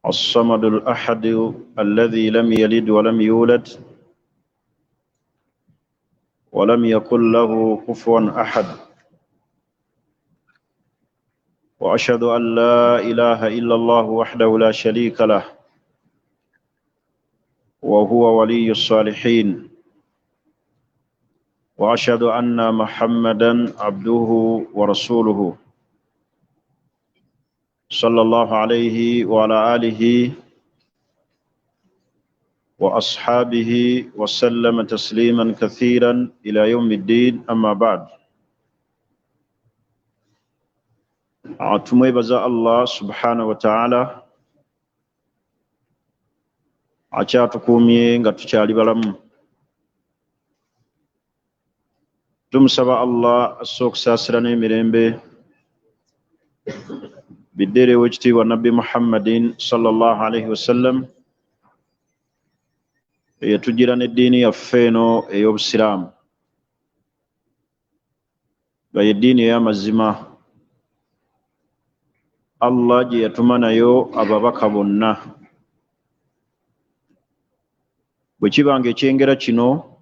الصمد الأحد الذي لم يلد ولم يولد ولم يكن له كفوا أحد. وأشهد أن لا إله إلا الله وحده لا شريك له وهو ولي الصالحين. وأشهد أن محمدا عبده ورسوله صلى الله عليه وعلى آله وأصحابه وسلم تسليما كثيرا إلى يوم الدين. أما بعد، tumwebaza Allah subhanahu wa ta'ala akyatukuumye nga tukyali balamu. Tumusaba Allah asse okusaasira n'emirembe biddeerewo ekitiibwa Nabbi Muhammadin sallallahu alaihi wasallam, eyatugira n'eddiini yaffe eno ey'obusiraamu, nga yeddiini ey'amazima Allah gye yatuma nayo ababaka bonna. Bwe kibanga ekyengera kino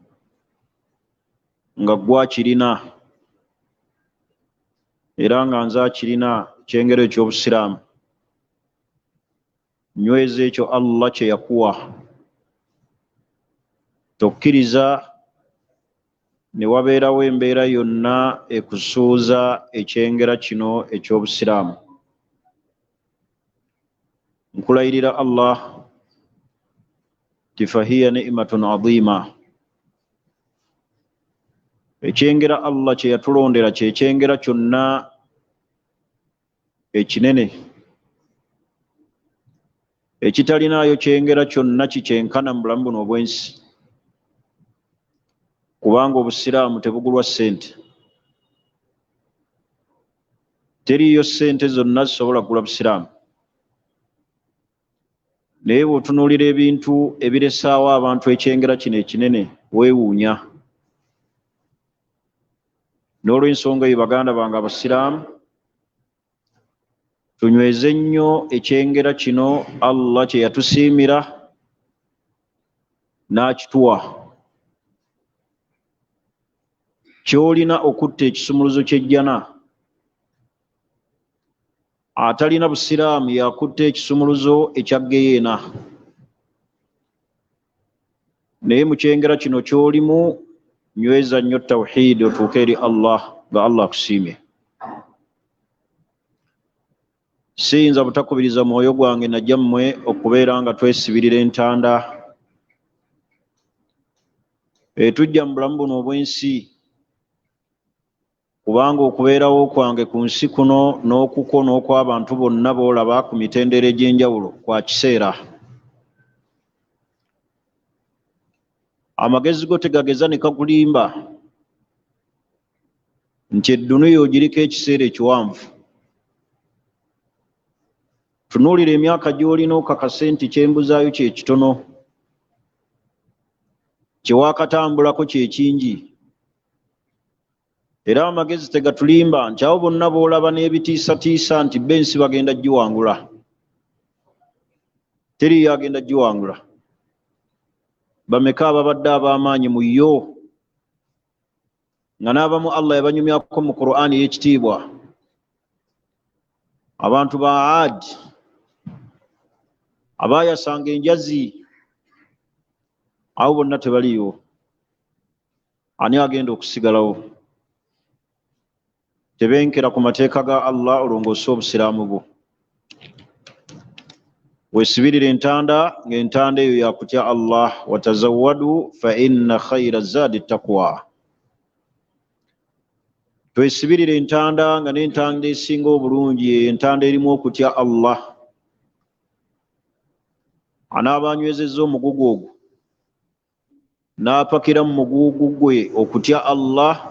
nga gwakirina era nga nze akirina, ekyengero eky'obusiraamu, nyweza ekyo Allah kye yakuwa. Tokkiriza ne wabeerawo embeera yonna ekusuuza ekyengera kino eky'obusiraamu. Nkulayirira Allah ti fahiya ni'matun adhima. Ekyengera Allah kye yatulondera kyekyengera kyonna ekinene, ekitalinaayo kyengera kyonna kikyenkana mu bulamu buno obw'ensi, kubanga obusiraamu tebugulwa ssente. Teriiyo ssente zonna zisobola kugula busiraamu. Naye bw'otunuulira ebintu ebiresaawo abantu ekyengera kino ekinene, weewuunya. N'olw'ensonga eyo, baganda bange abasiraamu, tunyweze nnyo ekyengera kino Allah kye yatusiimira n'akituwa. Ky'olina okutta ekisumuluzo ky'ejjana. Atalina busiraamu yakutta ekisumuluzo ekya geyeena. Naye mu kyengera kino ky'olimu, nyweza nnyo tawhiidi otuuke eri Allah nga Allah akusiimye. Siyinza butakubiriza mwoyo gwange najja mmwe okubeera nga twesibirira entanda etujja mu bulamu buno obw'ensi, kubanga okubeerawo kwange ku nsi kuno n'okukwo n'okw'abantu bonna b'olaba ku mitendera egy'enjawulo kwa kiseera. Amagezi go tegageza ne kakulimba nti eddunuya ogiriko ekiseera ekiwanvu. Tunuulira emyaka gy'olina okakase nti kyembuzaayo kye kitono, kye waakatambulako kye kingi. Era amagezi tegatulimba nti abo bonna b'olaba n'ebitiisatiisa nti bo ensi bagenda giwangula, teriiyo agenda giwangula. Bameka ababadde ab'amaanyi mu yo, nga n'abamu Allah yabanyumyako mu Qur'ani ey'ekitiibwa, abantu ba Aad abaayasanga enjazi, abo bonna tebaliiwo. Ani agenda okusigalawo? Tebenkera ku mateeka ga Allah olongoose obusiraamu bwo. Weesibirire entanda, ng'entanda eyo yakutya Allah. Watazawwadu fa inna khayra zaadi taqwa. Twesibirire entanda, nga n'entanda esinga obulungi entanda erimu okutya Allah. Anaaba anywezezza omugugu ogwo n'apakira mu mugugu gwe okutya Allah,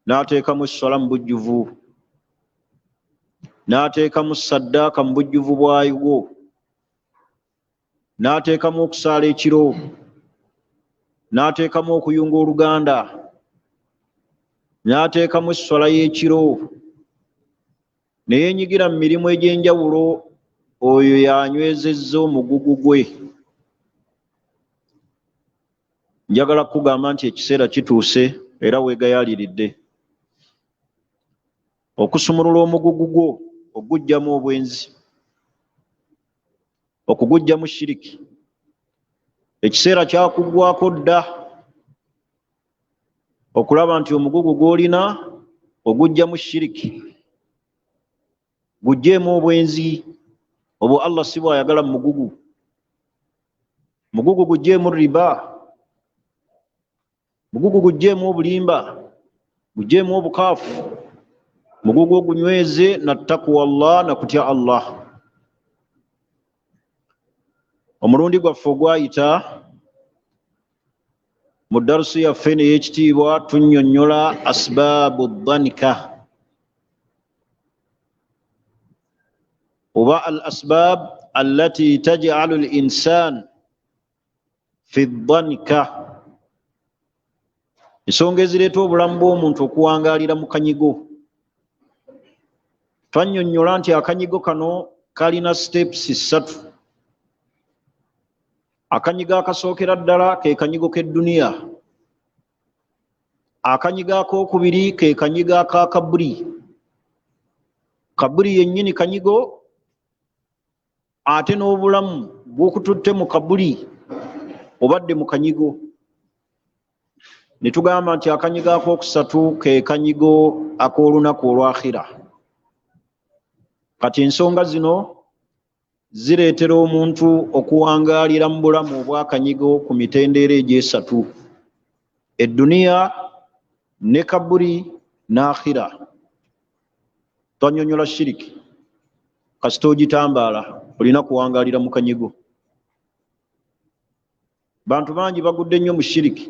n'ateekamu esswala mu bujjuvu, n'ateekamu saddaaka mu bujjuvu bwayo, n'ateekamu okusaala ekiro, n'ateekamu okuyunga oluganda, n'ateekamu esswala y'ekiro, ne yeenyigira mu mirimu egy'enjawulo Oyo yanywezezza omugugu gwe. Njagala kugamba nti ekiseera kituuse era weegayaliridde okusumulula omugugu gwo, ogujjamu obwenzi, okugujjamu shiriki. Ekiseera kyakuggwako dda okulaba nti omugugu gw'olina ogujjamu shiriki, gugjeemu obwenzi obwo Allah si bw'ayagala mu mugugu. Mugugu gugjeemu riba, mugugu gugjeemu obulimba, gugjeemu obukaafu, mugugu ogunyweze na takuwa Allah, na kutya Allah. Omulundi gwaffe ogwayita mu darusu yaffe ney'ekitiibwa tunnyonnyola asbaabu dhanka oba al asbaab allati taj'alu al insan fi dhanka, ensonga ezireeta obulamu bw'omuntu okuwangaalira mu kanyigo. Twannyonnyola nti akanyigo kano kalina steps ssatu. Akanyigo akasookera ddala ke kanyigo k'edduniya, akanyigo akookubiri ke kanyigo aka kaburi. Kaburi yennyini kanyigo, ate n'obulamu bw'okututte mu kaburi obadde mu kanyigo. Ne tugamba nti akanyigo akookusatu ke kanyigo ak'olunaku olw'akhira. Kati ensonga zino zireetera omuntu okuwangaalira mu bulamu obw'akanyigo ku mitendeera egy'esatu: edduniya ne kaburi n'akhira. Twannyonnyola shiriki, kasita ogitambaala olina kuwangaalira mu kanyigo. Bantu bangi bagudde nnyo mu shiriki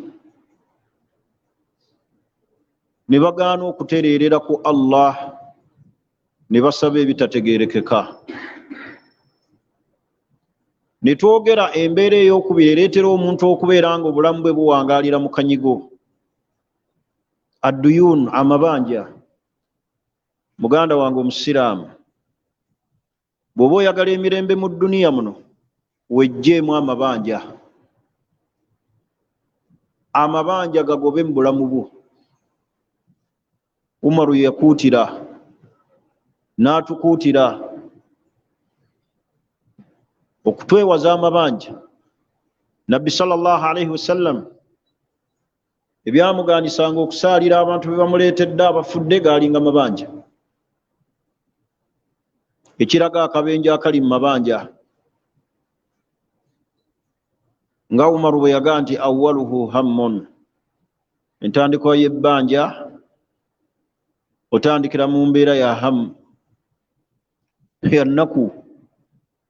ne bagaana okutereerera ku Allah, ne basaba ebitategeerekeka. Ne twogera embeera ey'okubiri ereetera omuntu okubeera nga obulamu bwe buwangaalira mu kanyigo, adduyun, amabanja. Muganda wange omusiraamu, bw'oba oyagala emirembe mu dduniya muno, wejjeemu amabanja. Amabanja gagobe mu bulamu bwo. Umaru yakuutira n'atukuutira okutwewaza amabanja. Nabbi sallallahu alaihi wasallam ebyamuganisanga okusaalira abantu be bamuleetedde abafudde gaalinga mabanja, ekiraga akabenje akali mu mabanja. Nga Umaru bwe yagaa nti awaluhu hammun, entandikwa y'ebbanja otandikira mu mbeera ya hamu, ya nnaku,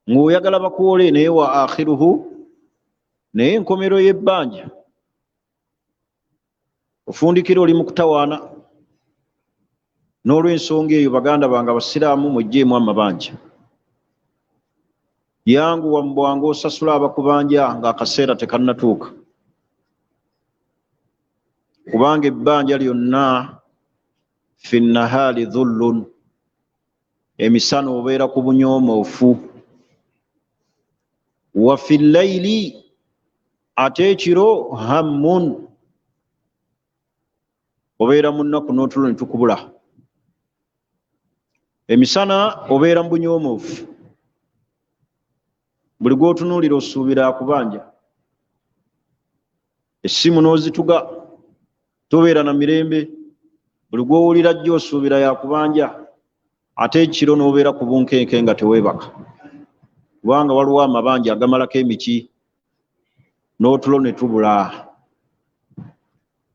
ng'oyagala bakuwole, naye wa akhiruhu, naye enkomero y'ebbanja ofundikira oli mu kutawaana. N'olw'ensonga eyo, baganda bange abasiraamu, mweggyemu amabanja. Yanguwa mu bwangu osasula abakubanja ng'akaseera tekannatuuka, kubanga ebbanja lyonna fi nnahaali dhullun, emisana obeera ku bunyoomoofu, wa fi llaili, ate ekiro hammun, obeera mu nnaku n'otulo ne tukubula. Emisana obeera mu bunyoomoofu, buli gw'otunuulira osuubira akubanja, essimu n'ozituga, tobeera na mirembe, buli gw'owulira jjo osuubira yakubanja, ate ekiro n'obeera ku bunkenke nga teweebaka, kubanga waliwo amabanja agamalako emiki n'otulo ne tubula.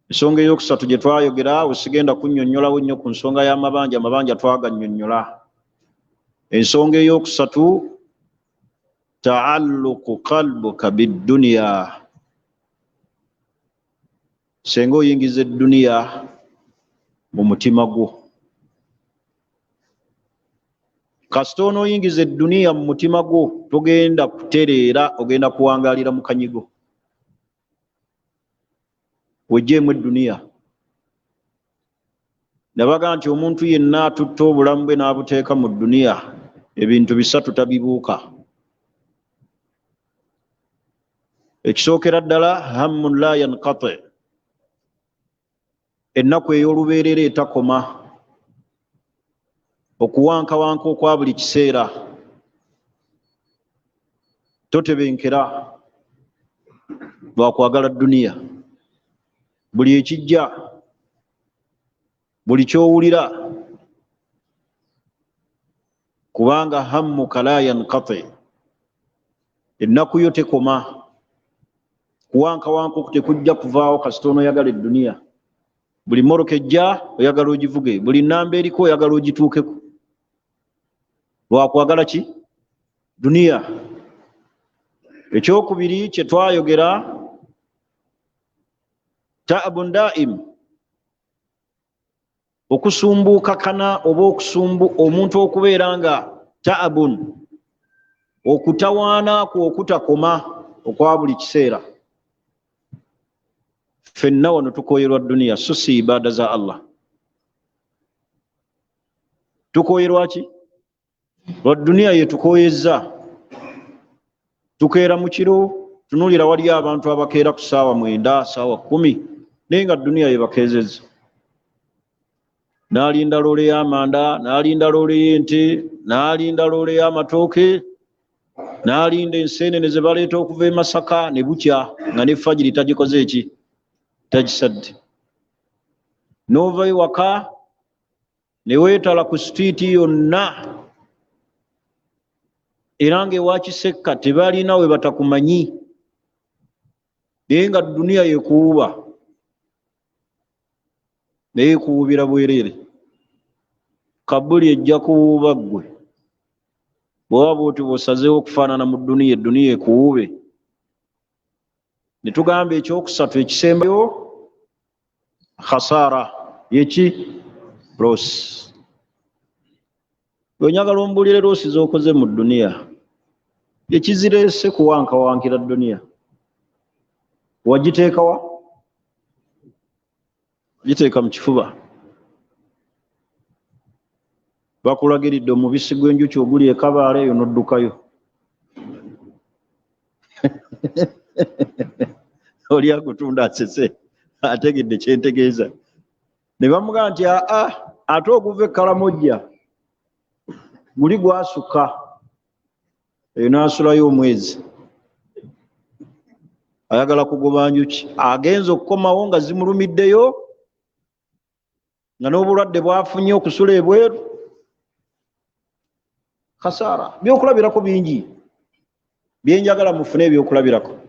Ensonga ey'okusatu gye twayogera, wesigenda kunnyonnyolawo nnyo ku nsonga y'amabanja, amabanja twagannyonnyola. Ensonga ey'okusatu, taalluqu qalbuka bidduniya, senga oyingiza edduniya mu mutima gwo. Kasita onooyingiza edduniya mu mutima gwo, togenda kutereera, ogenda kuwangaalira mu kanyigo. Wejjeemu edduniya. Nabaga nti omuntu yenna atutta obulamu bwe n'abuteeka mu dduniya, Ebintu bisatu tabibuuka. Ekisookera ddala, hammun la yanqati, ennaku ey'olubeerera etakoma, okuwankawanka okwa buli kiseera, totebenkera lwakwagala duniya. Buli ekijja, buli kyowulira, kubanga hammuka la yanqati, ennaku yo tekoma, kuwankawanka oku tekujja kuvaawo kasita onooyagala edduniya. Buli mmotoka ejja oyagala ogivuge, buli nnamba eriko oyagala ogituukeko, lwakwagala ki? Duniya. Ekyokubiri kye twayogera, ta'bun daim, okusumbuukakana oba okusumbu omuntu okubeera nga ta'bun, okutawaana kwo okutakoma okwa buli kiseera. Ffenna wano tukooyerwa duniya, so si ibaada za Allah. Tukooyerwa ki? Lwa duniya yetukooyezza. Tukeera mu kiro, tunuulira waliyo abantu abakeera ku ssaawa 9, ssaawa 10, naye nga duniya yebakeezezza. N'alinda loole y'amanda, n'alinda loole y'ente, n'alinda loole y'amatooke, n'alinda enseenene ze baleeta okuva e Masaka, ne bukya nga ne fajiri tagikoze eki? Tagisadde. N'ova ewaka ne weetala ku sitiiti yonna, era ng'ewa Kisekka tebalina we batakumanyi, naye nga duniya yekuwuba, naye ekuwubira bwereere. Kabuli ejja kuwuuba ggwe bw'oba bw'oti bw'osazeewo okufaanana mu duniya, edduniya ekuwuube. Ne tugamba ekyokusatu ekisembayo, khasaara yeki? Loss. Bwe njagala ombuulire loss z'okoze mu duniya, ekizireese kuwankawankira duniya, wagiteekawa? Giteeka mu kifuba. Bakulagiridde omubisi gw'enjuki oguli e Kabaale eyo, n'oddukayo. Oli akutunda asese, ategedde kyentegeeza. Ne bamugamba nti aa, ate oguva e Kalamojja guli gwasukka eyo, n'asulayo omwezi ayagala kugoba njuki. Agenza okukomawo nga zimulumiddeyo, nga n'obulwadde bwafunye okusula ebweru. Khasaara. Byokulabirako bingi byenjagala mufune ebyokulabirako.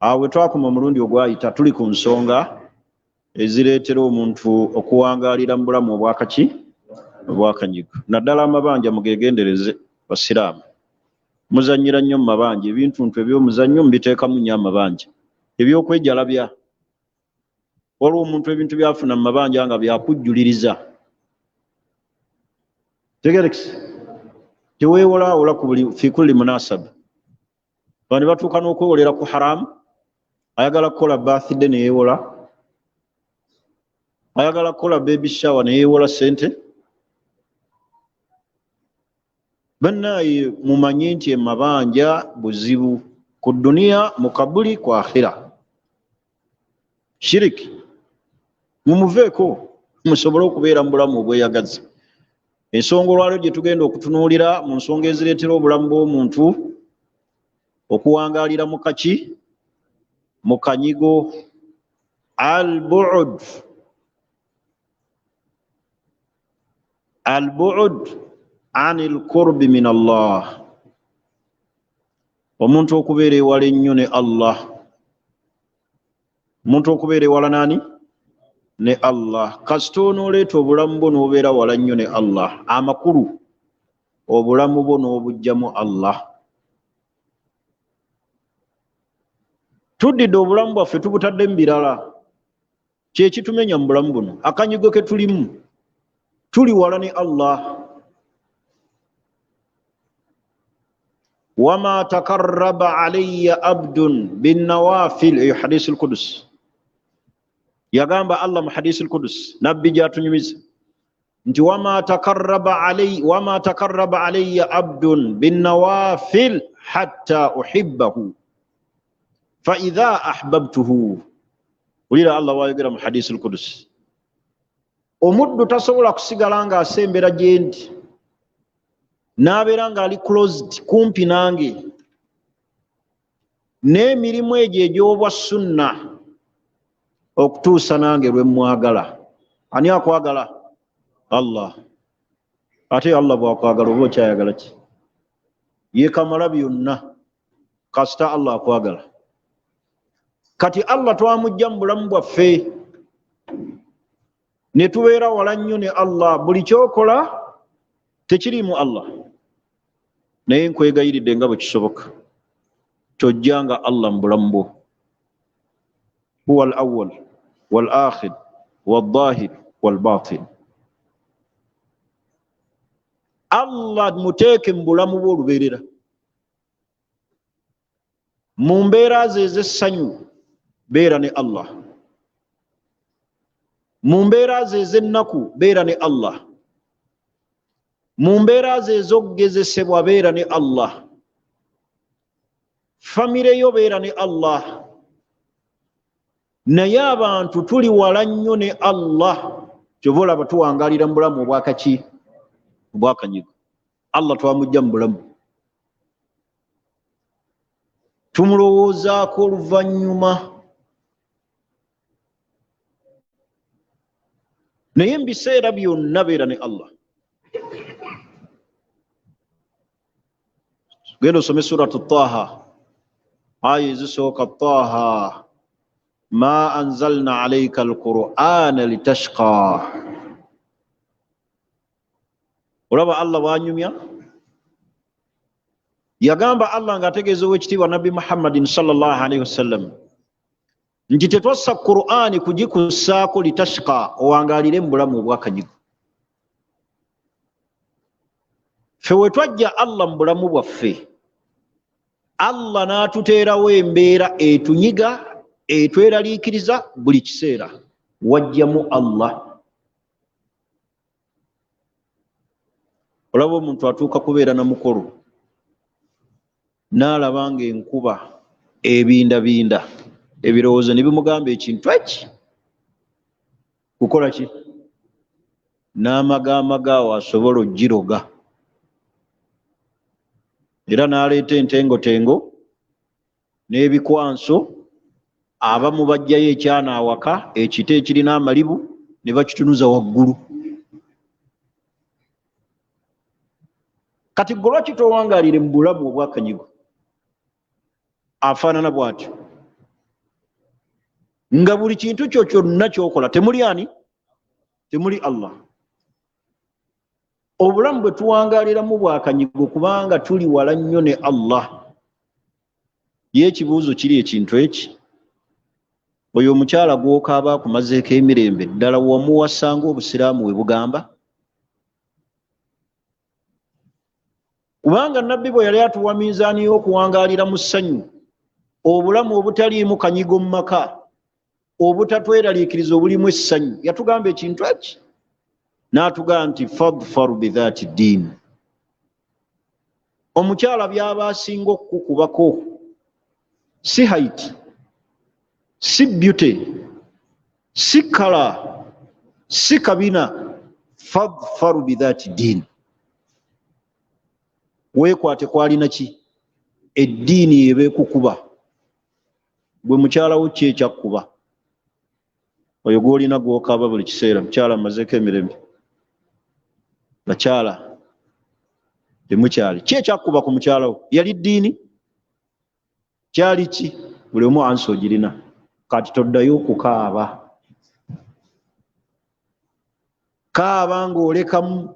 Awo we twakoma omulundi ogwayita, tuli ku nsonga ezireetera omuntu okuwangaalira mu bulamu obwakaki, obwakanyigo, naddala amabanja. Mugegendereze basiraamu, muzanyira nnyo mu mabanja. Ebintuntu eby'omuzannyo mubiteekamu nnyo amabanja, ebyokwejalabya. Waliwo omuntu ebintu byafuna mu mabanja nga byakujjuliriza. Tegerekisi teweewolaawola ku buli fi kulli munasaba. Bano batuuka n'okwewolera ku haramu. Ayagala kukola birthday neyeewola, ayagala kukola baby shower neyeewola sente. Bannaaye, mumanye nti emabanja buzibu ku duniya, mu kabuli, ku akhira. Shiriki mumuveeko, musobole okubeera mu bulamu obweyagaza. Ensonga olwaliro gye tugenda okutunuulira mu nsonga ezireetera obulamu bw'omuntu okuwangaalira mu kaki, mu kanyigo, al-bu'd, al-bu'd anil qurbi min Allah, omuntu okubeera ewala ennyo ne Allah. Omuntu okubeera ewala nani? Ne Allah. Kasita onooleeta obulamu bwo n'obeera wala nnyo ne Allah, amakulu obulamu bwo n'obuggyamu Allah. Tuddidde obulamu bwaffe tubutadde mu birala, kyekitumenya mu bulamu buno. Akanyigo ke tulimu, tuli wala ne Allah. Wama takarraba alayya abdun binnawafil, eyo hadisi lkudus. Yagamba Allah mu hadisi lkudus, nabbi gyatunyumiza. Nti wama takarraba alayya abdun binnawafil hatta uhibbahu fa idha ahbabtuhu. Wulira Allah wayogera mu hadisi al-Qudsi, omuddu tasobola kusigala nga asembera gyendi n'abeera ng'ali closed kumpi nange n'emirimu egyo egy'obwa sunna okutuusa nange lwe mmwagala. Ani akwagala? Allah. Ate Allah bw'akwagala oba okyayagala ki? Ye kamala byonna, kasita Allah akwagala. Kati Allah twamujja mu bulamu bwaffe ne tubeera wala nnyo ne Allah. Buli kyokola tekiriimu Allah, naye nkwegayiridde nga bwe kisoboka tojjanga Allah mu bulamu bwo. Huwa al-awwal wal-akhir wal-dhahir wal-batin. Allah muteeke mu bulamu bwo olubeerera, mu mbeera ze ez'essanyu beera ne Allah, mu mbeera ze ez'ennaku beera ne Allah, mu mbeera ze ez'okugezesebwa beera ne Allah, famire yo beera ne Allah. Naye abantu tuli wala nnyo ne Allah, kyova olaba tuwangaalira mu bulamu obwakaki, obwakanyigo. Allah twamujja mu bulamu, tumulowoozaako oluvannyuma. Naye mu biseera byonna beera ne Allah. Genda osome suratu Taha, aya ezisooka. Taha ma anzalna alayka alqur'ana litashqa. Olaba Allah bwanyumya, yagamba Allah ng'ategeeza ow'ekitiibwa Nabbi Muhammadin sallallahu alaihi wasallam nti tetwassa Qur'ani kugikussaako litashqa, owangaalire mu bulamu obwakanyigo. Ffe we twajja Allah mu bulamu bwaffe, Allah n'atuteerawo embeera etunyiga, etweraliikiriza buli kiseera. Wajjamu Allah. Olaba omuntu atuuka kubeera na mukolo n'alaba ng'enkuba ebindabinda, ebirowoozo ne bimugamba ekintu eki kukola ki, n'amagaamaga awo asobola ogiroga, era n'aleeta entengotengo n'ebikwanso. Abamu bajjayo ekyana awaka, ekite ekirina amalibu ne bakitunuza waggulu. Kati gwe lwaki towangaalire mu bulamu obwakanyigo afaanana bw'atyo, nga buli kintu kyo kyonna ky'okola temuli ani? Temuli Allah. Obulamu bwe tuwangaaliramu bwakanyigo kubanga tuli wala nnyo ne Allah. Ye ekibuuzo kiri ekintu eki, oyo omukyala gw'okaaba akumazeeko emirembe, ddala wamuwasanga obusiraamu we bugamba? Kubanga Nabbi bwe yali atuwa minzaani y'okuwangaalira mu ssanyu, obulamu obutaliimu kanyigo mu maka, obutatweraliikiriza, obulimu essanyu, yatugamba ekintu eki, n'atugamba nti fadfaru bidhaati ddiini. Omukyala by'aba asinga okukukubako si height, si beauty, si kala, si kabina, fadfaru bidhaati ddiini. Weekwate kwalina ki? Eddiini eba ekukuba. Gwe mukyala wo ki ekyakkuba? Oyo gw'olina gw'okaaba buli kiseera, mukyala amazeeko emirembe, bakyala temukyali. Ki ekyakkuba ku mukyala wo? Yali ddiini? Kyali ki? Buli omu ansi ogirina. Kati toddayo okukaaba, kaaba ng'olekamu,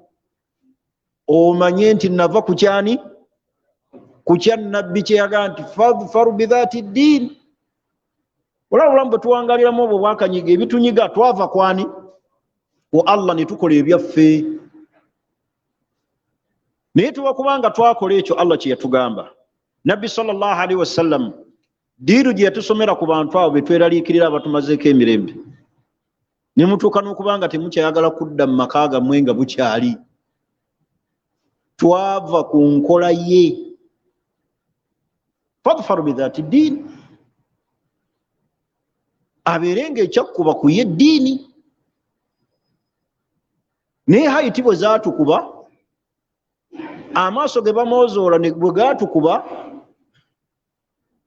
omanye nti nava ku kyani? Ku kya Nabbi kye yagamba nti fadfaru bidhaati ddiini. Olaba obulamu bwe tuwangaaliramu obwo bwakanyiga, ebitunyiga twava kwani? Ku Allah, ne tukola ebyaffe. Naye tuba kubanga twakola ekyo Allah kye yatugamba. Nabbi sallallahu alaihi wasallam diiru gye yatusomera ku bantu abo be tweraliikirira abatumazeeko emirembe. Ne mutuuka n'okuba nga temukyayagala kudda mu maka gammwe nga bukyali. Twava ku nkola ye. Fadfaru bidhati ddiini, abeere ng'ekyakkuba ku ye ddiini. Naye haiti bwe zaatukuba, amaaso ge bamwozoola bwe gaatukuba,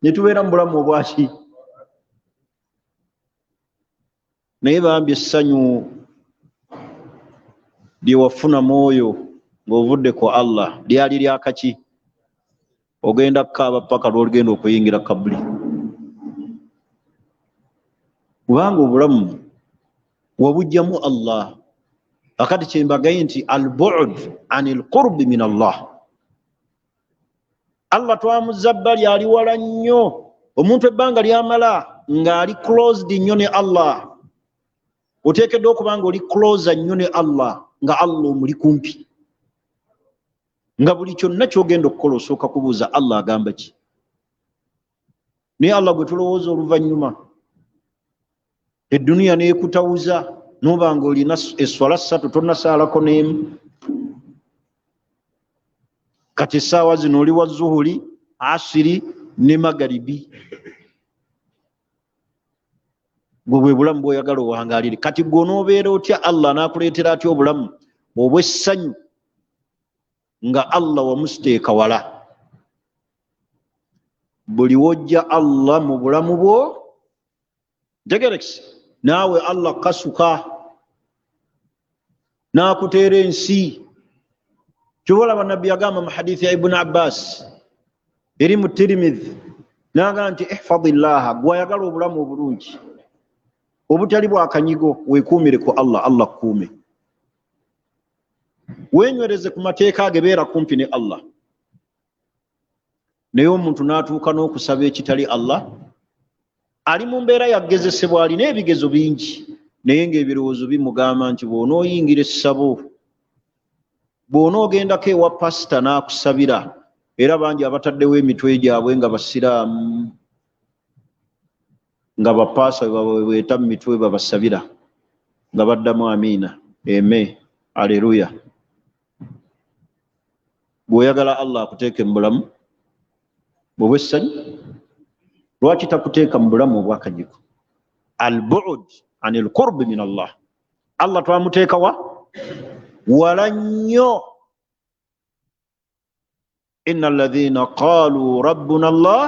ne tubeera mu bulamu obwaki. Naye bambi essanyu lye wafuna mwoyo ng'ovudde ku Allah lyali lyakaki? Ogenda kukaaba paka lw'ogenda okuyingira kabuli, kubanga obulamu wabujjamu Allah. Akati kyembagaye nti al-bu'd anil qurbi min Allah. Allah twamuzza bbali, ali wala nnyo. Omuntu ebbanga lyamala ng'ali closed nnyo ne Allah, oteekeddwa okuba nga oli closer nnyo ne Allah, nga Allah omuli kumpi, nga buli kyonna ky'ogenda okukola osooka kubuuza Allah agamba ki. Naye Allah gwe tulowooza oluvannyuma, edduniya n'ekutawuza, n'oba nga olina esswala ssatu tonnasaalako n'emu. Kati essaawa zino oli wa zuhuri, asiri ne magaribi. Gwe bwe bulamu bw'oyagala owangaalire. Kati gwe onoobeera otya Allah n'akuleetera atya obulamu obw'essanyu nga Allah wamusiteeka wala? Buli w'ojja Allah mu bulamu bwo, ntegerekisi, naawe Allah kasuka n'akuteera ensi. Ky'oba olaba Nabbi yagamba mu hadithi ya Ibn Abbas eri mu Tirmidhi, n'agamba nti ihfadillaha, gw'ayagala obulamu obulungi obutali bwa kanyigo, weekuumire ku Allah, Allah kkuume. Weenywereze ku mateeka ge, beera kumpi ne Allah. Naye omuntu n'atuuka n'okusaba ekitali Allah, ali mu mbeera yagezesebwa, alina ebigezo bingi, naye ng'ebirowoozo bimugamba nti bw'onooyingira essabo, bw'onoogendako ewa pasita n'akusabira, era bangi abataddewo emitwe gyabwe nga basiraamu, nga bapaasa baweeta mu mitwe babasabira, nga baddamu amiina, eme, aleluya. Bw'oyagala Allah akuteeke mu bulamu obw'essanyu, lwaki takuteeka mu bulamu obw'akanyigo? Al-bu'd anil qurbi min Allah. Allah twamuteeka wa? Wala nnyo. Inna alladhina qalu rabbuna Allah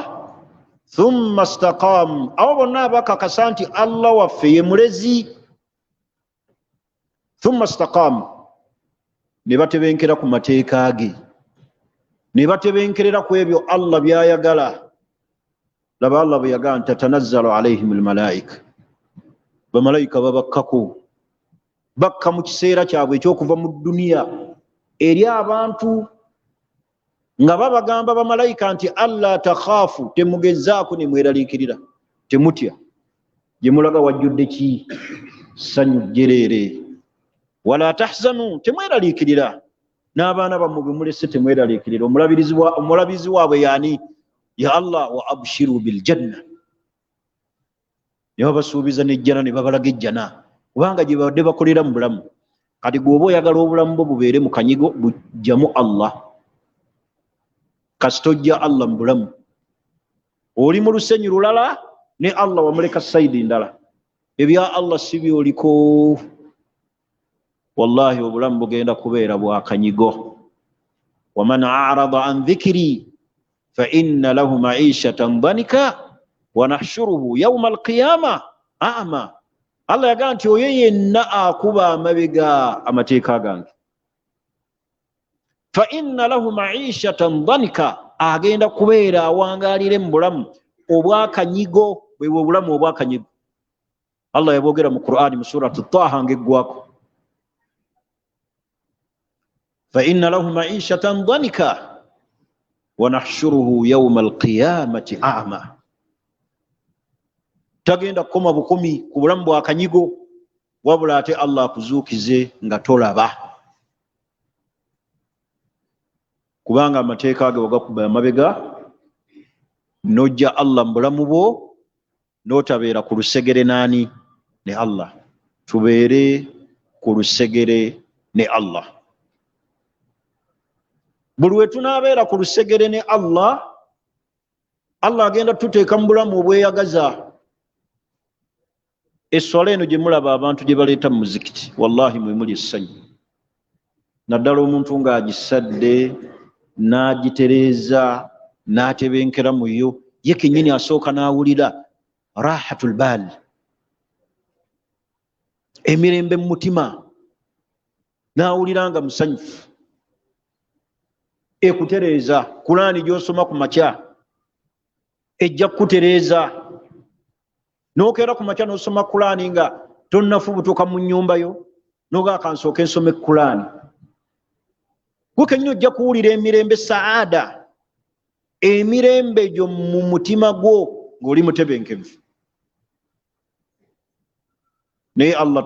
thumma istaqamu. Abo bonna abakakasa nti Allah waffe ye mulezi, thumma istaqamu, ne batebenkera ku mateeka ge, ne batebenkerera ku ebyo Allah by'ayagala. Laba Allah bwe yagamba nti tatanazzalu alaihim almalaika, bamalayika babakkako, bakka mu kiseera kyabwe ekyokuva mu dduniya eri abantu, nga babagamba bamalayika nti alla takhaafu, temugezaako ne mweraliikirira, temutya, gye mulaga wajjudde ki? Ssanyu jjereere. Wala tahzanu, temweraliikirira, n'abaana bammwe bwe mulese temweraliikirira, omulabirizi waabwe yaani? Ya Allah. Wa abshiru biljanna, ne babasuubiza n'ejjana, ne babalaga ejjana, kubanga gye babadde bakolera mu bulamu. Kati gw'oba oyagala obulamu bwo bubeere mu kanyigo, bujjamu Allah. Kasita ojja Allah mu bulamu, oli mu lusenyi lulala ne Allah wamuleka sayidi ndala, ebya Allah si byoliko, wallahi obulamu bugenda kubeera bwa kanyigo. Waman arada an dhikri fa inna lahu ma'ishatan danika wa nahshuruhu yawma alqiyama a'ma. Allah yagamba nti oyo yenna akuba amabega amateeka gange, fa inna lahu ma'ishatan danika, agenda kubeera awangaalire mu bulamu obwakanyigo. Bwe obulamu obwakanyigo Allah yabwogera mu Qur'ani mu surati Taha ng'eggwako, fa inna lahu ma'ishatan danika wa nahshuruhu yawma alqiyamati a'ma. Tagenda kukoma bukumi ku bulamu bwakanyigo, wabula ate Allah akuzuukize nga tolaba, kubanga amateeka ge wagakuba amabega, n'ojja Allah mu bulamu bwo, n'otabeera ku lusegere naani? Ne Allah. Tubeere ku lusegere ne Allah. Buli we tunaabeera ku lusegere ne Allah, Allah agenda tuteeka mu bulamu obweyagaza. Esswala eno gye mulaba abantu gye baleeta mu muzikiti, wallahi mwe muli essanyu, naddala omuntu ng'agisadde n'agitereeza n'atebenkera mu yo, ye kennyini asooka n'awulira rahatul baal, emirembe mu mutima, n'awulira nga musanyufu. Ekutereeza. Kulaani gy'osoma ku makya ejja kukutereeza. N'okeera ku makya n'osoma kulaani nga tonnafubutuka mu nnyumba yo, nogaa kansooke nsome kulaani, gwe kennyini ojja kuwulira emirembe, saada, emirembe gyo mu mutima gwo ng'oli mutebenkevu. Naye Allah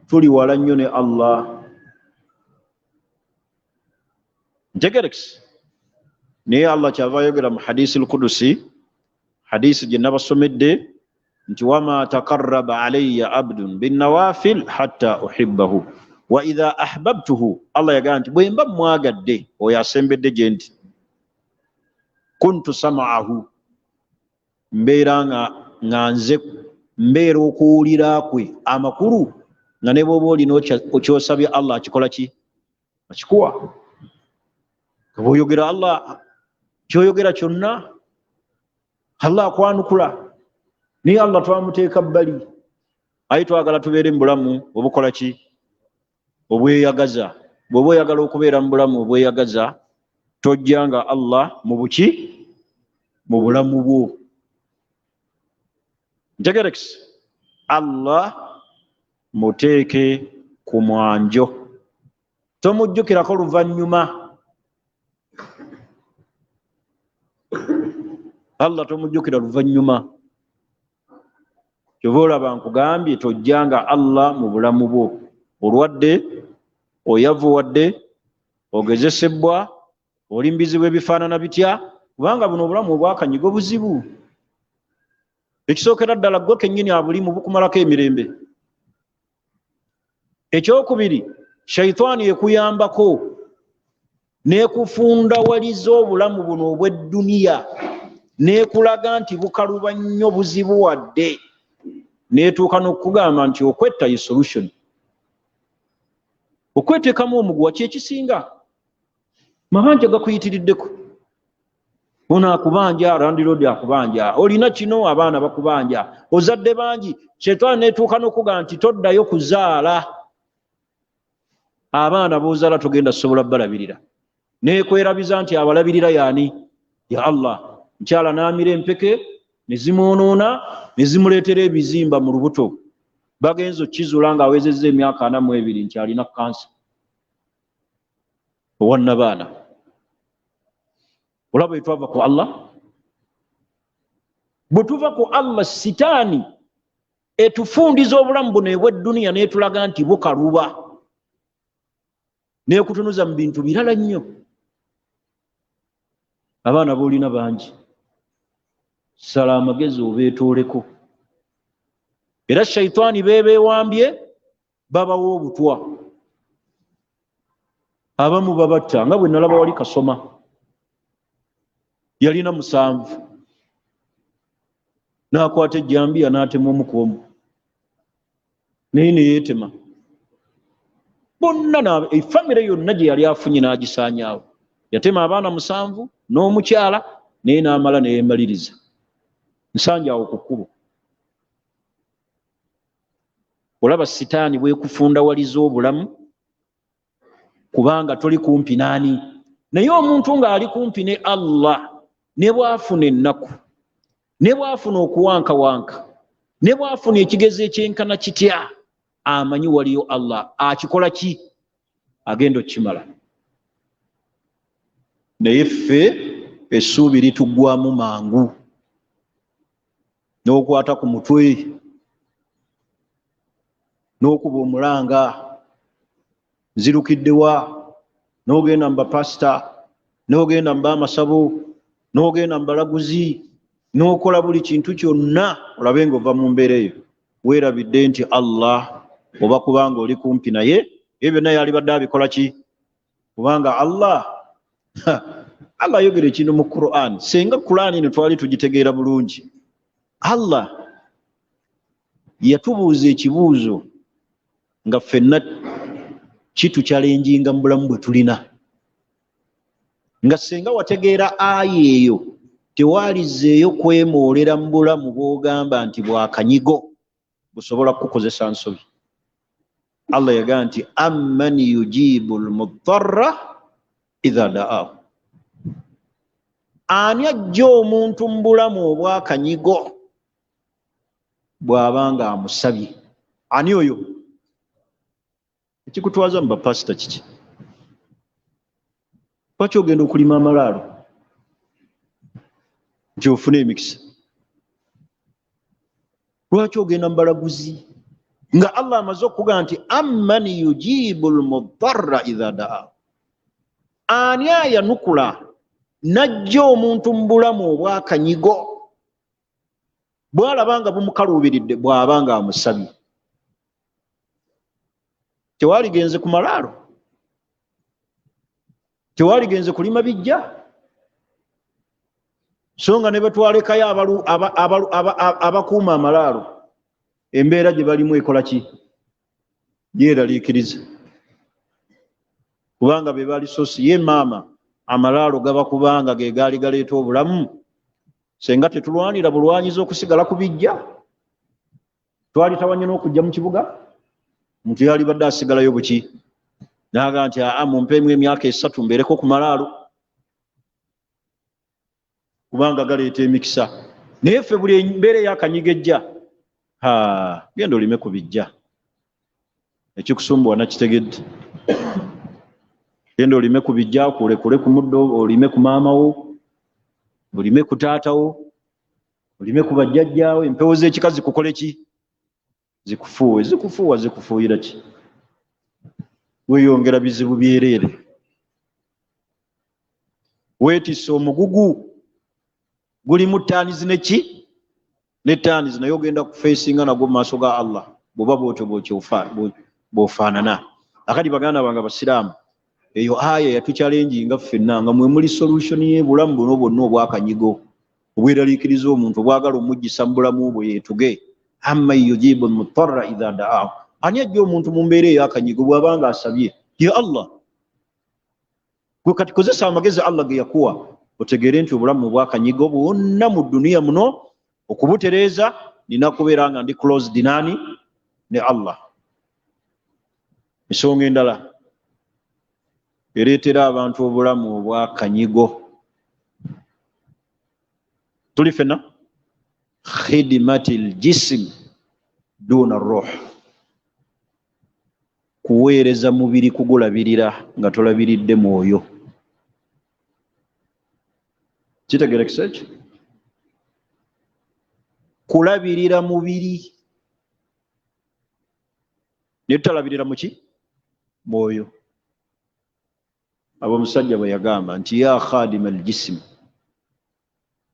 tuli wala nnyo ne Allah. Ntegerekisi. Naye Allah kyava ayogera mu hadisi lkudusi, hadisi gye nabasomedde nti wama takarraba alayya abdun binnawafil hatta uhibbahu wa idha ahbabtuhu. Allah yagamba nti bwe mba mwagadde oyo asembedde gye ndi, kuntu samaahu, mbeera nga nze mbeera okuwulira kwe. Amakulu nga ne bw'oba olina ky'osabye Allah akikola ki? Akikuwa. Bw'oyogera Allah ky'oyogera kyonna Allah akwanukula. Naye Allah twamuteeka bbali, aye twagala tubeere mu bulamu obukola ki? Obweyagaza. Bw'oba oyagala okubeera mu bulamu obweyagaza, tojja nga Allah mu buki? Mu bulamu bwo. Ntegerekisi. Allah muteeke ku mwanjo, tomujjukirako luvannyuma. Allah tomujjukira luvannyuma. Kyova olaba nkugambye tojjanga Allah mu bulamu bwo. Olwadde, oyavuwadde, ogezesebwa, oli mu bizibu ebifaanana bitya, kubanga buno obulamu obwakanyigo buzibu. Ekisookera ddala ggwe kennyini abulimu bukumalako emirembe. Ekyokubiri, shaitaani ekuyambako n'ekufundawaliza obulamu buno obw'edduniya, n'ekulaga nti bukaluba nnyo, buzibu wadde, n'etuuka n'okugamba nti okwetta ye solution. Okweteekamu omuguwa kyekisinga. Mabanja gakuyitiriddeko, ono akubanja, landiroodi akubanja, olina kino, abaana bakubanja, ozadde bangi. Shaitaani n'etuuka n'okugamba nti toddayo kuzaala, abaana b'ozaala togenda sobola balabirira. Neekwerabiza nti abalabirira yaani? Ya Allah. Nkyala n'amira empeke ne zimwonoona ne zimuleetera ebizimba mu lubuto. Bagenza okkizuula ng'awezezza emyaka 42 nti alina kansa owannabaana. Olaba bwe twava ku Allah? Bwe tuva ku Allah, sitaani etufundiza obulamu buno obw'edduniya n'etulaga nti bukaluba, n'ekutunuza mu bintu birala nnyo. Abaana b'olina bangi, sala amagezi obeetooleko. Era shaitaani beebeewambye babawa obutwa, abamu babatta, nga bwe nalaba wali Kasoma yalina 7, n'akwata ejjambiya n'atema omu ku omu, naye ne yeetema bonna, efamire yonna gye yali afunye n'agisaanyaawo. Yatema abaana 7 n'omukyala, naye n'amala ne yeemaliriza. Nsanja awo ku kkubo. Olaba sitaani bwekufundawaliza obulamu, kubanga toli kumpi n'ani. Naye omuntu ng'ali kumpi ne Allah, ne bw'afuna ennaku, ne bw'afuna okuwankawanka, ne bw'afuna ekigezo ekyenkana kitya, amanyi waliyo Allah akikola ki? Agenda okukimala. Naye ffe essuubi lituggwamu mangu, n'okwata ku mutwe, n'okuba omulanga, nzirukiddewa, n'ogenda mu bapasita, n'ogenda mu b'amasabo, n'ogenda mu balaguzi, n'okola buli kintu kyonna olabe ng'ova mu mbeera eyo. Weerabidde nti Allah Oba kubanga oli kumpi naye, ebyo byonna yalibadde abikola ki? Kubanga Allah ayogera ekintu mu Quran. Senga Quran eno twali tugitegeera bulungi, Allah yatubuuza ekibuuzo nga ffenna kitukyalenjinga mu bulamu bwe tulina. Nga senga wategeera aya eyo, tewaalizeeyo kwemoolera mu bulamu bw'ogamba nti bwakanyigo busobola kukukozesa nsobi. Allah yagamba nti amman yujibu lmutarra idha da'ahu, ani ajja omuntu mu bulamu obwakanyigo bw'abanga amusabye? Ani oyo? Ekikutwaza mu bapasita kiki? Lwaki ogenda okulima amalaalo nti ofune emikisa? Lwaki ogenda mu balaguzi nga Allah amaze okugamba nti amman yujibu lmudarra idha da'ahu, ani ayanukula n'ajja omuntu mu bulamu obwakanyigo bw'alaba nga bumukaluubiridde bw'aba nga amusabye? Tewaligenze ku malaalo, tewaligenze kulima bijja, so nga ne betwalekayo abakuuma amalaalo embeera gye balimu ekola ki? Yeeraliikiriza, kubanga be bali sosi ye maama amalaalo gaba kubanga ge gaali galeeta obulamu. Senga tetulwanira bulwanyiza okusigala ku bijja, twalitawanye n'okujja mu kibuga, omuntu yalibadde asigalayo buki n'agamba nti aa mumpeemu emyaka 3 mbeereko ku malaalo kubanga galeeta emikisa. Naye ffe buli embeera ey'akanyigo ejja, genda olime ku bijja, ekikusumbuwa nakitegedde. Genda olime ku bijja, kulekule ku muddo, olime ku maama wo, olime ku taata wo, olime ku bajjajjaawo, empewo z'ekika zikukole ki? Zikufuuwe. Zikufuuwa zikufuuyira ki? Weeyongera bizibu byereere, weetisse omugugu gulimu ttaanizi neki ne ttaanizi, naye ogenda kufeesinga nagwo mu maaso ga Allah bw'oba bwotyo bw'ofaanana. Akati baganda bange abasiraamu, eyo aya yatukyalenjinga ffenna nga mwe muli solution y'ebulamu buno bwonna obwakanyigo obweraliikiriza omuntu obwagala omugisa mu bulamu bwe yeetuge. Amman yujibu lmutarra idha da'ahu, ani ajja omuntu mu mbeera ey'akanyigo bw'abanga asabye? Ye Allah. Gwe kati kozesa amagezi Allah ge yakuwa otegeere nti obulamu obwakanyigo bwonna mu duniya muno okubutereeza nina kubeera nga ndi closed nani ne Allah. Ensonga endala ereetera abantu obulamu obwakanyigo, tuli ffenna khidimati ljisim duna ruh, kuweereza mubiri kugulabirira nga tolabiridde mwoyo. Kitegerekesa ekyo? Kulabirira mubiri naye tutalabirira muki? Mwoyo. Abo omusajja bwe yagamba nti ya khadima aljism,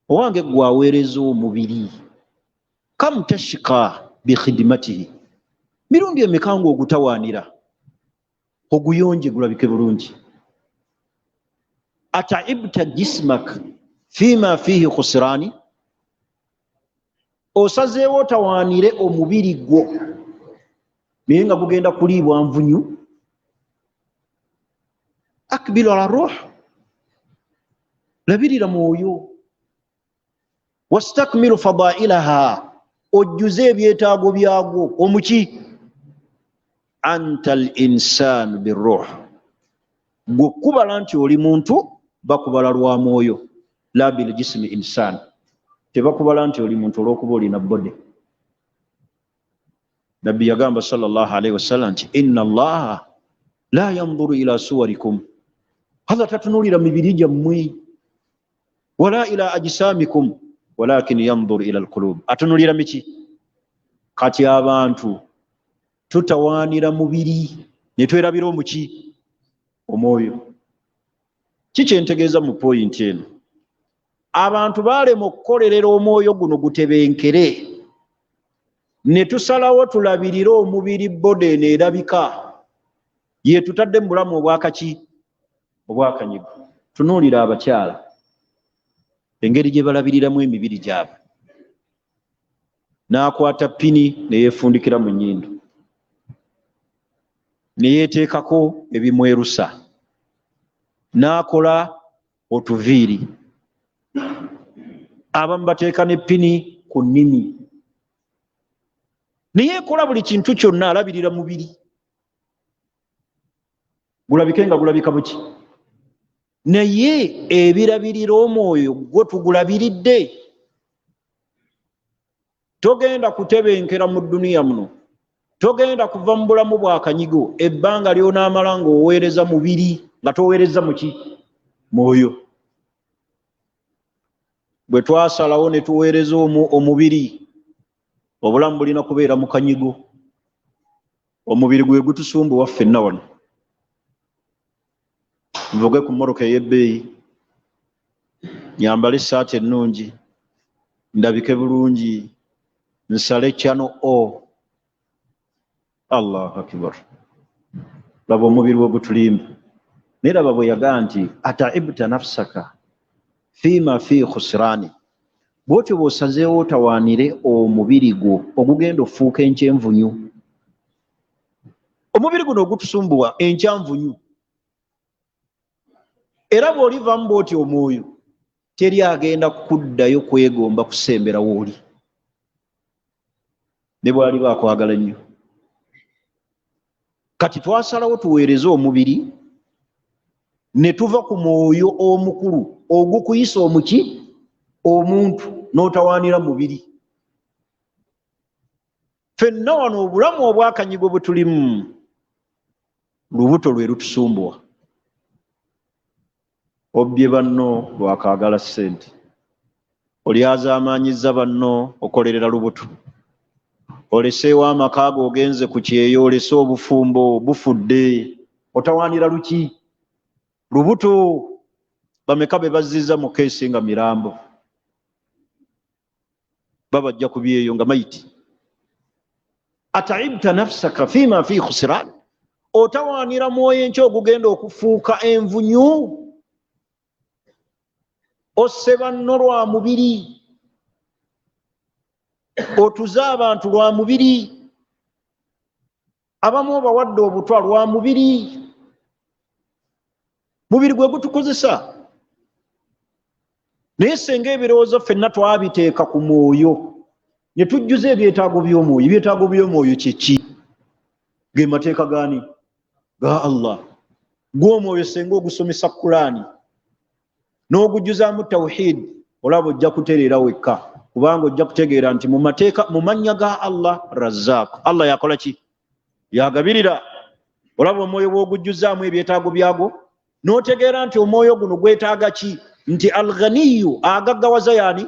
owange gwe aweereza omubiri, kam tashika bikhidimatihi, mirundi emeka nga ogutawaanira oguyonje gulabike bulungi. Ataibta jismak fima fihi khusrani, osazeewo otawaanire omubiri gwo naye nga gugenda kuliibwa nvunyu. Akbilu ala ruh, labirira mwoyo. Wastakmilu fadailaha, ojjuze ebyetaago byagwo omuki. Anta al insanu biruh, gwe kubala nti oli muntu bakubala lwa mwoyo, la bil jismi insan, tebakubala nti oli muntu olw'okuba olina bode. Nabbi yagamba sallallahu alaihi wasallam nti inna allaha la yanzuru ila suwarikum, Allah tatunuulira mibiri gyammwe, wala ila ajsamikum walakin yanzuru ila alqulub, atunuulira miki? Kati abantu tutawaanira mubiri ne twerabira omuki? Omwoyo. Kikyentegeeza mu poyinti eno, abantu baalema okukolerera omwoyo guno gutebenkere. Ne tusalawo tulabirire omubiri, body eno erabika yetutadde mu bulamu obwakaki, obwakanyigo. Tunuulira abakyala engeri gye balabiriramu emibiri gyabwe, n'akwata pini neyeefundikira mu nnyindo, neyeeteekako ebimwerusa, n'akola otuviiri, abamu bateeka ne pini ku nnimi, neyeekola buli kintu kyonna, alabirira mubiri gulabike nga gulabika buki. Naye ebirabirira omwoyo gwo tugulabiridde? Togenda kutebenkera mu duniya muno, togenda kuva mu bulamu bwa kanyigo ebbanga lyonaamala ng'oweereza mubiri nga toweereza muki, mwoyo. Bwe twasalawo ne tuweereza omubiri, obulamu bulina kubeera mu kanyigo. Omubiri gwe gutusumbuwa ffenna wano. Nvuge ku mmotoka ey'ebbeeyi, nyambale essaati ennungi, ndabike bulungi, nsale channel O. Allahu akbar! Laba omubiri we gutulimba. Naye laba bwe yagaa nti ataibta nafsaka fiima fi khusirani, bwotyo bw'osazeewo otawaanire omubiri gwo ogugenda ofuuka enkyenvunyu. Omubiri guno ogutusumbuwa enkyanvunyu, era bw'olivamu bw'oti omwoyo, teri agenda kuddayo kwegomba kusembera wooli, ne bw'aliba akwagala nnyo. Kati twasalawo tuweereze omubiri ne tuva ku mwoyo omukulu ogukuyisa omuki, omuntu, n'otawaanira mubiri. Ffenna wano obulamu obwakanyigo bwe tulimu, lubuto lwe lutusumbuwa. Obbye banno lwakaagala ssente, olyazaamaanyizza banno okolerera lubuto, oleseewo amaka go ogenze ku kyeyo, olese obufumbo bufudde, otawaanira luki, lubuto. Bameka be bazizza mu keesi nga mirambo, babajja ku byeyo nga mayiti. Ataibta nafsaka fima fi khusiran, otawaanira mwoyo enkya ogugenda okufuuka envunyu. Osse banno lwa mubiri, otuze abantu lwa mubiri, abamu obawadde obutwa lwa mubiri. Mubiri gwe gutukozesa. Naye senga ebirowoozo ffenna twabiteeka ku mwoyo ne tujjuza ebyetaago by'omwoyo. Ebyetaago by'omwoyo kyeki? Ge mateeka gaani? Ga Allah. Gw'omwoyo senga ogusomesa Kulaani n'ogujjuzaamu tawhid, olaba ojja kutereera wekka, kubanga ojja kutegeera nti mu mateeka, mu mannya ga Allah Razzaaq, Allah yakola ki? Yagabirira. Olaba omwoyo bw'ogujjuzaamu ebyetaago byagwo, n'otegeera nti omwoyo guno gwetaaga ki, nti Alghaniyu agaggawaza yaani,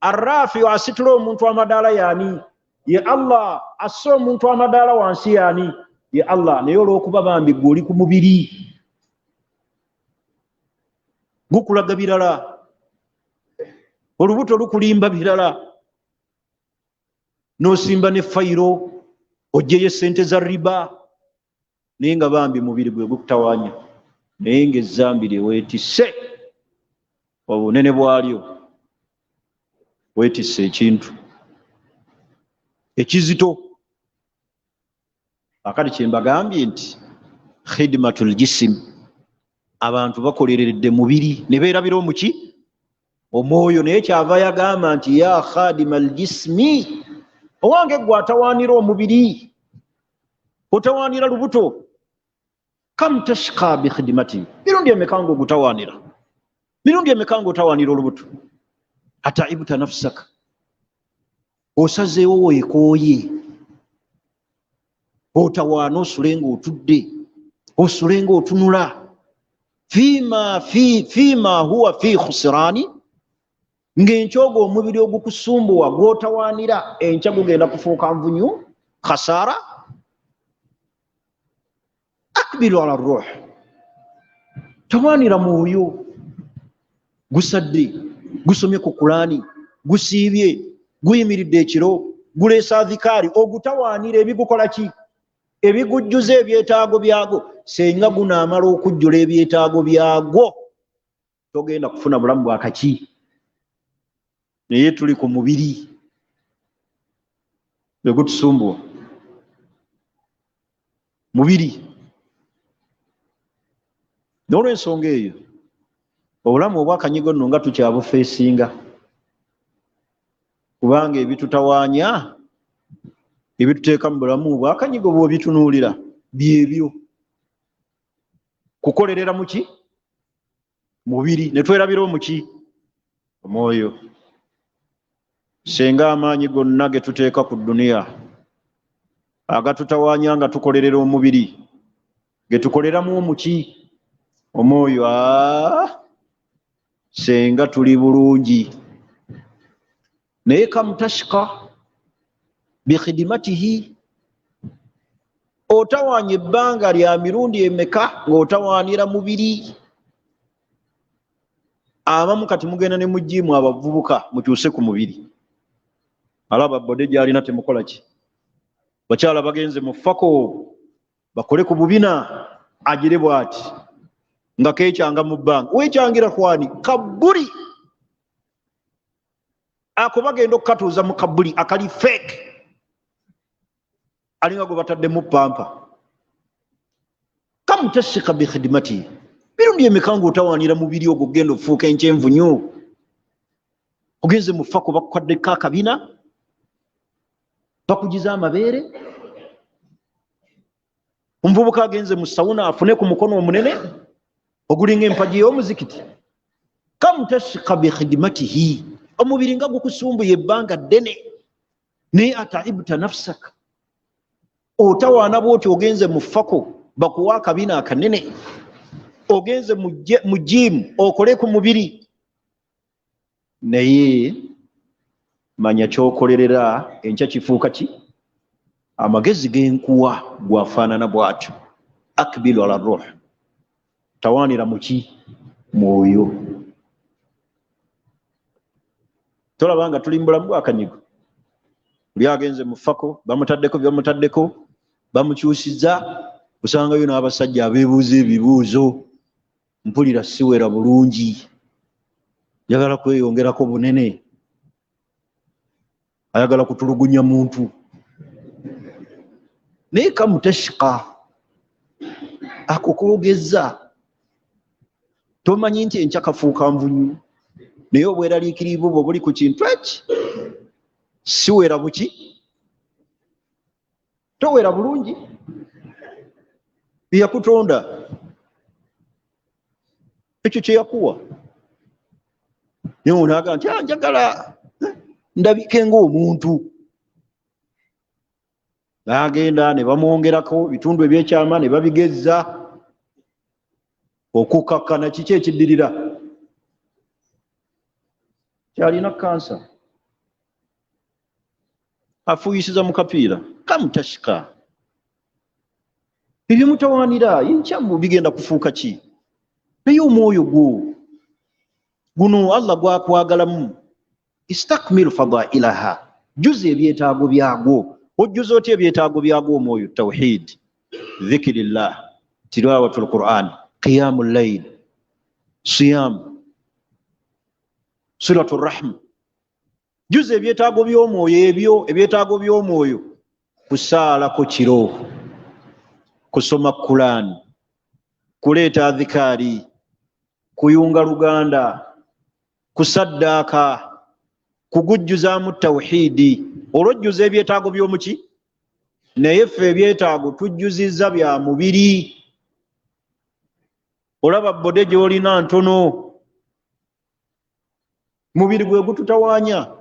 Arrafiu asitula omuntu amadaala yaani, ye Allah, asse omuntu amadaala wansi yaani, ye Allah. Naye olw'okuba bambi gwe oli ku mubiri, gukulaga birala, olubuto lukulimba birala, n'osimba ne fayiro ogyeyo esente za riba, naye nga bambi mubiri gwe gukutawaanya. Naye ng'ezzambi lye weetisse, obunene bwalyo, weetisse ekintu ekizito. Akati kyembagambye nti khidmatul jisim, abantu bakolereredde mubiri ne beerabira omuki, omwoyo. Naye kyava yagamba nti ya khadima aljismi, owange gwe atawaanira omubiri, otawaanira lubuto, kam tashka bikhidimati, mirundi emeka nga ogutawaanira, mirundi emeka nga otawaanira olubuto. Ataibta nafsaka, osazeewo weekooye, otawaana, osule nga otudde, osule nga otunula, fima huwa fi khusirani, ng'enkyoga omubiri ogukusumbuwa gwotawaanira enkya gugenda kufuuka nvunyu, khasara. Akbilu ala ruh, tawaanira mwoyo, gusadde, gusomye ku Kulaani, gusiibye, guyimiridde ekiro. Guleesa adhikaari, ogutawaanira ebigukola ki, ebigujjuza ebyetaago byagwo. Senga gunaamala okujjula ebyetaago byagwo, togenda kufuna bulamu bwakaki. Naye tuli ku mubiri egutusumbuwa mubiri. N'olwensonga eyo obulamu obwakanyigo nno nga tukyabufeesinga, kubanga ebitutawaanya ebituteeka mu bulamu obwakanyigo bw'obitunuulira byebyo kukolerera muki mubiri, ne twerabira omuki omwoyo. Senga amaanyi gonna ge tuteeka ku duniya agatutawaanya nga tukolerera omubiri, ge tukoleramu omuki omwoyo, senga tuli bulungi. Naye kamutashika bikhidimatihi, otawaanya ebbanga lya mirundi emeka ng'otawaanira mubiri. Abamu kati mugenda ne mujiimu, abavubuka mukyuse ku mubiri. Alaba bode gy'alina temukola ki, bakyala bagenze mu fako bakole ku bubina, agire bw'ati nga keekyanga mu bbanga. Weekyangira kwani? Kabuli ako bagenda okukatuuza mu kabuli akali fake, alinga gwe bataddemu pampa. Kamutasika bikhidimati, mirundi emeka ng'otawaanira mubiri ogwo genda ofuuka enkyenvunyu. Ogenze mu fako bakukaddeko akabina, bakugiza amabeere. Omuvubuka agenze mu sawuna afune ku mukono omunene ogulinga empagi y'omuzikiti. Kamutasika bikhidimatihi, omubiri nga gukusumbuye ebbanga ddene, naye ataibta nafsaka, otawaana bwoti. Ogenze mu fako bakuwa akabina akanene, ogenze mu jiimu okole ku mubiri, naye manya kyokolerera enkya kifuuka ki. Amagezi genkuwa gwafaanana bwatyo, akbilu ala ruh, tawaanira muki mwoyo. Tolaba nga tuli mu bulamu bwakanyigo. Oli agenze mu fako bamutaddeko byebamutaddeko, bamukyusiza, osangayo n'abasajja abeebuuza ebibuuzo, mpulira siwera bulungi, njagala kweyongerako bunene, ayagala kutulugunya muntu. Naye kamutashika ako koogeza, tomanyi nti enkya kafuuka nvunyu, naye obweraliikirivu bwo buli ku kintu eki siwera buki, towera bulungi byeyakutonda, ekyo kyeyakuwa. Naye onaaga nti njagala ndabike ng'omuntu, n'agenda ne bamwongerako bitundu ebyekyama ne babigezza okukakkana. Kiki ekiddirira? Kyalina kansa, afuuyisiza mu kapiira. Kamutashika, ebyemutawaanira enkyamu bigenda kufuuka ki. Naye omwoyo gwo guno Allah gwakwagalamu, istakmilu fadailaha, jjuza ebyetaago byagwo. Ojjuza otya ebyetaago byagwo omwoyo? Tawhid, dhikirillah, tilawatu lquran, qiyamu llail, siyam, silatu rahma. Jjuza ebyetaago by'omwoyo ebyo. Ebyetaago by'omwoyo kusaalako kiro, kusoma Kurani, kuleeta adhikaari, kuyunga luganda, kusaddaaka, kugujjuzaamu tawhidi, olwojjuza ebyetaago by'omuki. Naye ffe ebyetaago tujjuzizza bya mubiri. Olaba bode gy'olina ntono, mubiri gwe gututawaanya.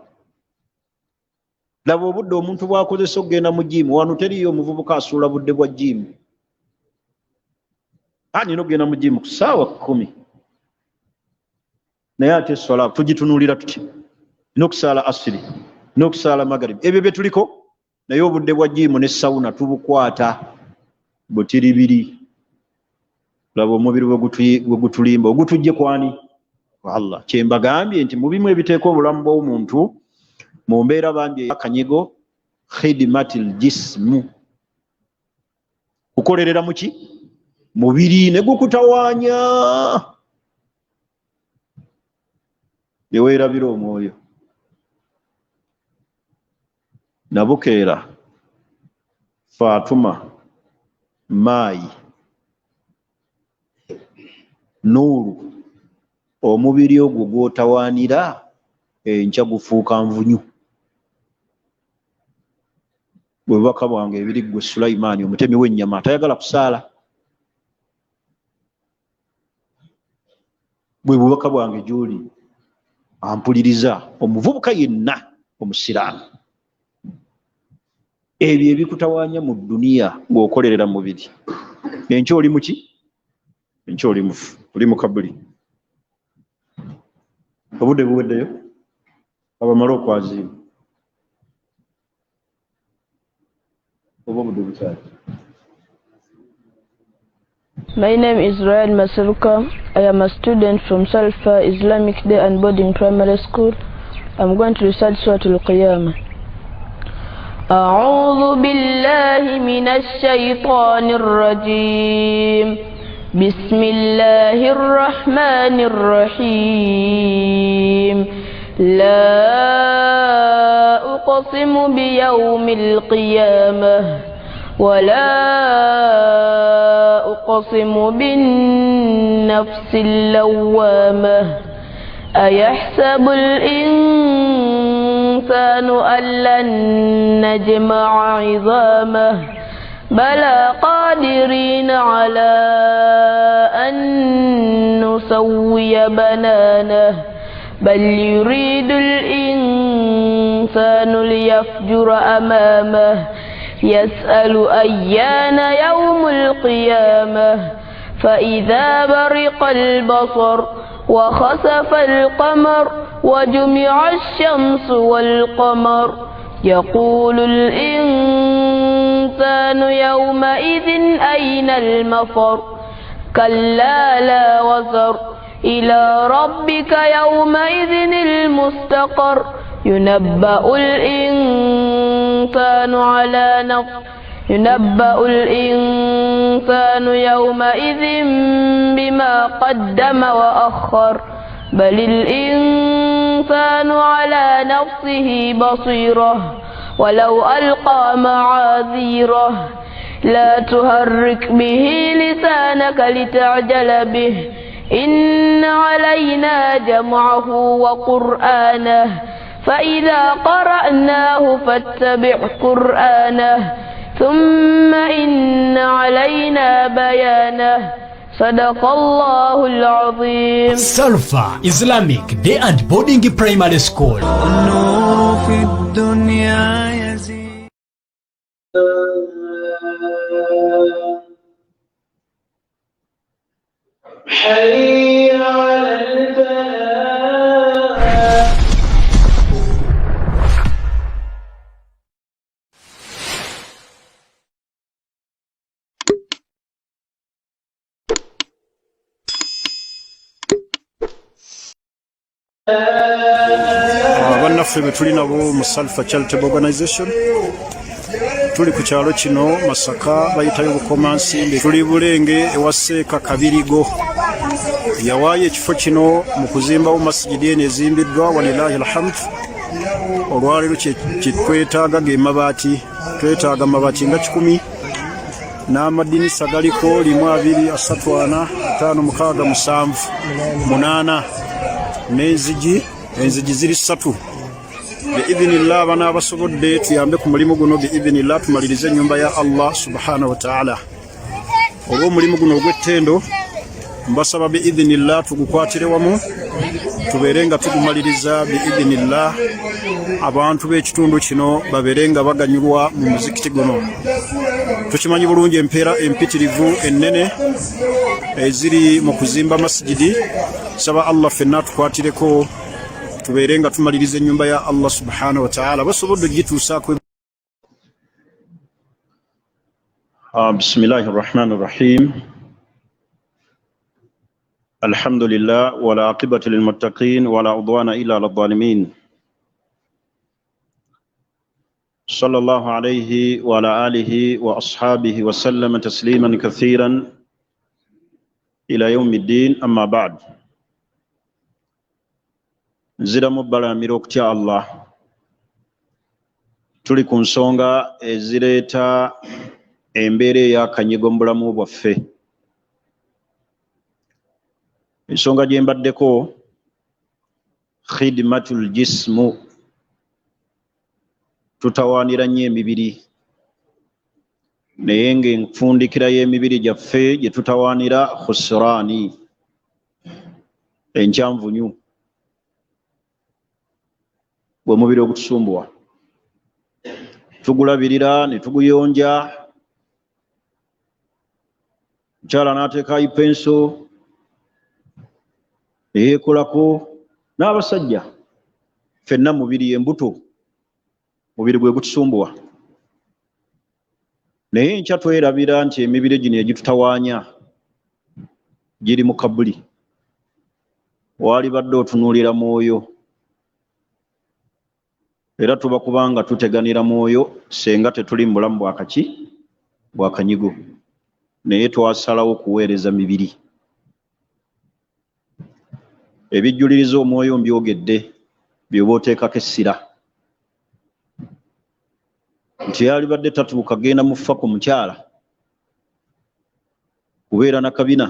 Laba obudde omuntu bw'akozesa okugenda mu jiimu. Wano teriyo omuvubuka asuula budde bwa jiimu. Nina okugenda mu jiimu ku ssaawa 10, naye ate swala tugitunuulira tuti, n'okusaala asiri n'okusaala magaribi, ebyo bye tuliko. Naye obudde bwa jiimu ne sawuna tubukwata butiribiri. Laba omubiri bwe gutulimba, ogutujje kwani? Allah. Kyembagambye nti mu bimu ebiteeka obulamu bw'omuntu mu mbeera bambi akanyigo, Khidmatil jismu, kukolerera muki? Mubiri ne gukutawaanya ne weerabira omwoyo. Nabukeera Fatuma Maayi Nuuru, omubiri ogwo gw'otawaanira enkya gufuuka nvunyu. Bwe bubaka bwange ebiri ggwe Sulaimaani omutemi w'ennyama atayagala kusaala. Bwe bubaka bwange gy'oli ampuliriza, omuvubuka yenna omusiraamu. Ebyo ebikutawaanya mu dduniya ng'okolerera mubiri, enkya oli muki? Enkya oli mufu, oli mu kabuli. Obudde buweddeyo, abamale okwaziima oba obudde bukyali. My name is Ryan Maseruka. I am a student from Salfa Islamic Day and Boarding Primary School. I'm going to recite Surah Al-Qiyamah. أعوذ بالله من الشيطان الرجيم. بسم الله الرحمن الرحيم. لا أقسم بيوم القيامة ولا أقسم بالنفس اللوامة. أيحسب الإنسان أن لن نجمع عظامه؟ بلى قادرين على أن نسوي بنانه. بل يريد الإنسان ليفجر أمامه. يسأل أيان يوم القيامة. فإذا برق البصر وخسف القمر وجمع الشمس والقمر يقول الإنسان يومئذ أين المفر؟ كلا لا وزر، إلى ربك يومئذ المستقر. ينبأ الإنسان على نفسه، ينبأ الإنسان يومئذ بما قدم وأخر. بل الإنسان على نفسه بصيرة ولو ألقى معاذيره. لا تهرك به لسانك لتعجل به. إن علينا جمعه وقرآنه، فإذا قرأناه فاتبع قرآنه، ثم إن علينا بيانه. صدق الله العظيم. Salfa Islamic Day and Boarding Primary School. النور في الدنيا يزيد. حي على الفلاح. Bannaffe be tuli nabo mu Salfa Charitable Organization, tuli ku kyalo kino Masaka, bayitayo Bukomansimbi, tuli Bulenge ewa Seeka Kabirigo. Yawaayo ekifo kino mu kuzimbawo masigidi eno ezimbiddwa, walilahi alhamdu. Olwaleero kye twetaaga ge mabaati, twetaaga mabaati nga 100 n'amadinisa galiko 1 2 3 4 5 6 7 8 n'enzigi, enzigi ziri 3. Biidhinillah banaabasobodde tuyambe ku mulimu guno, biidhinillah tumalirize ennyumba ya Allah subhanahu wa ta'ala. Olw'omulimu guno ogw'ettendo mbasaba biidhinillah tugukwatire wamu tubeere nga tugumaliriza biidhinillah, abantu b'ekitundu kino babeere nga baganyulwa mu muzikiti guno. Tukimanyi bulungi empeera empitirivu ennene eziri mu kuzimba masigidi. Saba Allah ffenna tukwatireko tubeere nga tumaliriza ennyumba ya Allah subhanahu wa ta'ala, basobodde ogituusaako. Bismillahi rahmani rahim. Alhamdulillah wala aqibatu lilmuttaqin wala udwana illa ala dhalimin. صلى الله عليه وعلى آله وأصحابه وسلم تسليما كثيرا إلى يوم الدين. أما بعد، nziramu balamira okutya Allah. Tuli ku nsonga ezireeta embeera ey'akanyigo mu bulamu bwaffe. Ensonga gye mbaddeko, khidmatul jismu, tutawaanira nnyo emibiri, naye ng'enfundikira y'emibiri gyaffe gye tutawaanira khusraani, enkyanvunyu, gwe mubiri ogutusumbuwa. Tugulabirira ne tuguyonja, mukyala n'ateekayo penso neyeekolako, n'abasajja ffenna mubiri embuto, mubiri gwe gutusumbuwa. Naye enkya twerabira nti emibiri gino egitutawaanya giri mu kabuli. Waalibadde otunuulira mwoyo, era tuba kubanga tuteganira mwoyo senga tetuli mu bulamu bwakaki bwakanyigo, naye twasalawo kuweereza mibiri. Ebijjuliriza omwoyo mbyogedde, by'oba oteekako essira nti yalibadde tatuuka genda mufa ku mukyala kubeera na kabina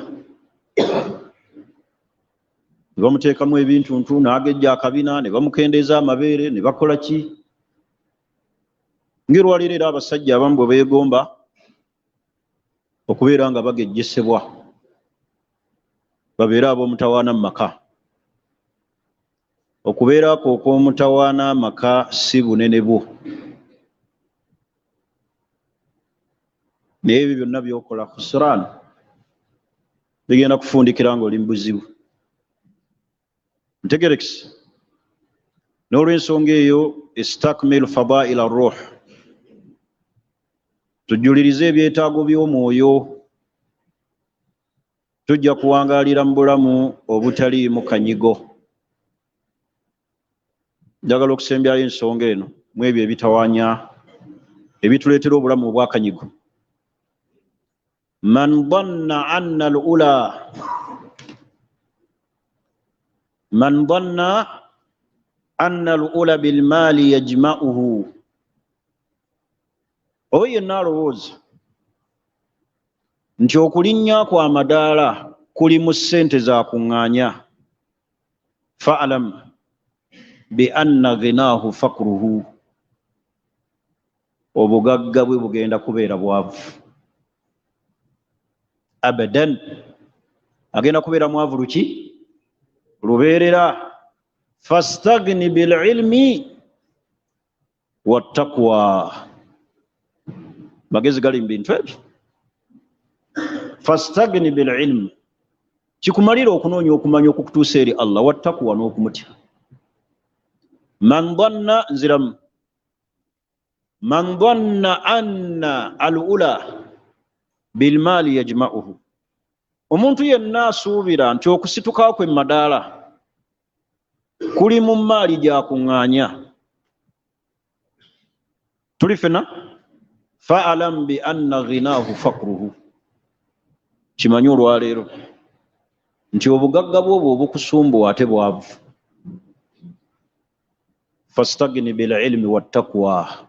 ne bamuteekamu ebintuntu n'agejja akabina ne bamukendeeza amabeere ne bakola ki. Ng'erwaleero era abasajja abamu bwe beegomba okubeera nga bagejjesebwa babeere ab'omutawaana mu maka. Okubeerako okw'omutawaana amaka si bunene bwo, naye ebyo byonna by'okola khusraan bigenda kufundikira ng'oli mu buzibu. Ntegerekese. N'olw'ensonga eyo, istakmil fadaila ruh, tujjulirize ebyetaago by'omwoyo, tujja kuwangaalira mu bulamu obutaliimu kanyigo. Njagala okusembyayo ensonga eno mu ebyo ebitawaanya ebituleetera obulamu obw'akanyigo. Man dhanna anna al-ula, man dhanna anna al-ula bilmaali yajma'uhu. Oyo yenna alowooza nti okulinnya kwa madaala kuli mu ssente za kuŋŋaanya, fa'lam bi anna ghinaahu faqruhu, obugagga bwe bugenda kubeera bwavu abadan, agenda kubeera mwavu luki lubeerera. Fastaghni bililmi wattaqwa, magezi gali mu bintu ebyo. Fastaghni bililmi, kikumalira okunoonya okumanya okukutuusa eri Allah, wattaqwa, n'okumutya. Man dhanna, nziramu, man dhanna anna al-ula bilmaali yajma'uhu, omuntu yenna asuubira nti okusituka kwe madaala kuli mu maali gyakuŋŋaanya, tuli fena, fa'alam bi anna ghinaahu faqruhu, kimanyi olwaleero nti obugagga bwobwo obukusumbuwa ate bwavu. Fastaghni bililmi wattaqwa,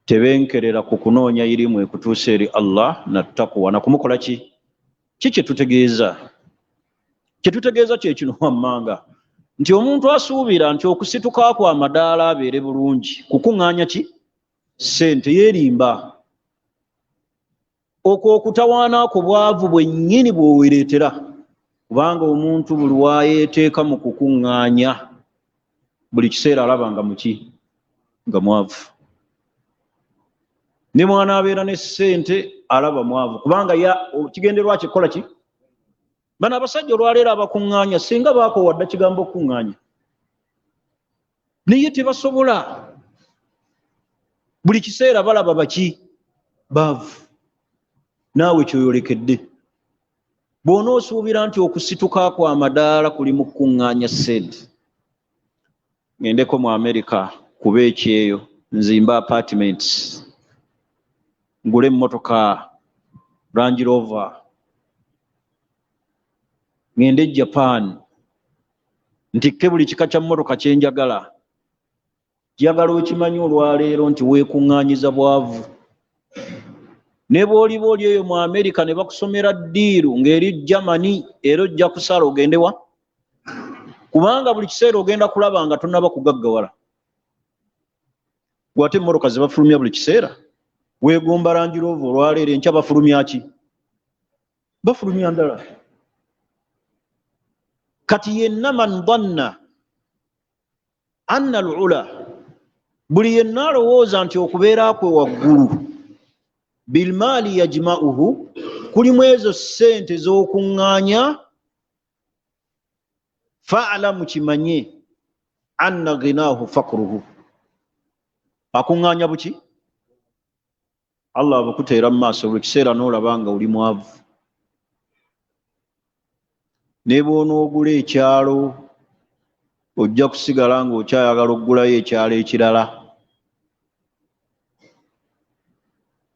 tebenkerera ku kunoonya irimu ekutuusa eri Allah na taqwa, na kumukola ki? Ki kyetutegeeza? Kyetutegeeza kye kino wammanga nti omuntu asuubira nti okusituka kwa madaala abeere bulungi kukuŋŋaanya ki? Ssente. Yeerimba. Okwo okutawaana ku bwavu bwennyini bw'owereetera, kubanga omuntu buli waayeeteeka mu kukuŋŋaanya buli kiseera alaba nga muki? Nga mwavu. Ne mwana abeera ne ssente alaba mwavu, kubanga kigendererwa kye kukola ki? Bano abasajja olwaleero abakuŋŋaanya singa baakoowa dda kigambo okukuŋŋaanya, naye tebasobola. Buli kiseera balaba baki? Baavu. Naawe kyoyolekedde bw'onoosuubira nti okusituka kwa madaala kuli mu kukuŋŋaanya ssente, Ngendeko mu America kuba ekyeyo, nzimba apartments, ngule emmotoka Range Rover, ngende Japan ntikke buli kika kya mmotoka kyenjagala. Njagala okimanyi olwaleero nti weekuŋŋaanyiza bwavu. Ne bw'oliba oli eyo mu Amerika ne bakusomera ddiiru ng'eri Germany, era ojja kusala ogende wa? Kubanga buli kiseera ogenda kulaba nga tonnaba kugaggawala. Gwe ate emmotoka ze bafulumya buli kiseera, weegomba Range Rover olwaleero, enkya bafulumya ki? Bafulumya ndala. Kati yenna man dhanna anna al-ula, buli yenna alowooza nti okubeera kwe waggulu bilmaali yajmauhu, kulimu ezo ssente z'okuŋŋaanya, faalamu, kimanye anna ghinahu fakruhu, akuŋŋaanya buki? Allah abukuteera mu maaso buli kiseera n'olaba nga oli mwavu. Ne bw'onoogula ekyalo ojja kusigala ng'okyayagala okugulayo ekyalo ekirala.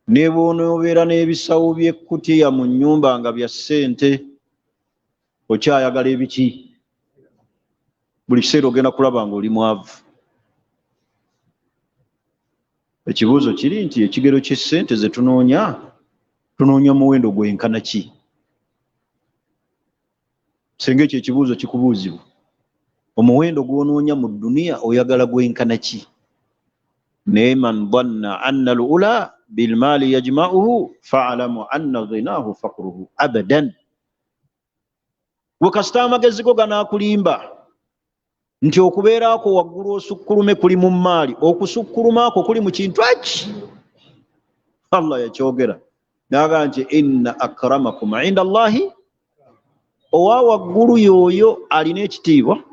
Ne bw'onoobeera n'ebisawo by'ekkutiya mu nnyumba nga bya ssente, okyayagala ebiki? Buli kiseera ogenda kulaba ng'oli mwavu. Ekibuuzo kiri nti ekigero ky'essente ze tunoonya, tunoonya muwendo gwenkana ki? Singa ekyo ekibuuzo kikubuuzibwa, omuwendo gw'onoonya mu dduniya oyagala gwenkana ki? Naye man dhanna anna al-ula bilmaali yajma'uhu fa'alamu anna ghinahu faqruhu abadan. Gwe kasita amagezi go ganaakulimba nti okubeera kwo waggulu osukkulume kuli mu mmaali, okusukkuluma kwo kuli mu kintu eki Allah yakyogera n'agamba nti inna akramakum inda Allahi, owa waggulu y'oyo alina ekitiibwa,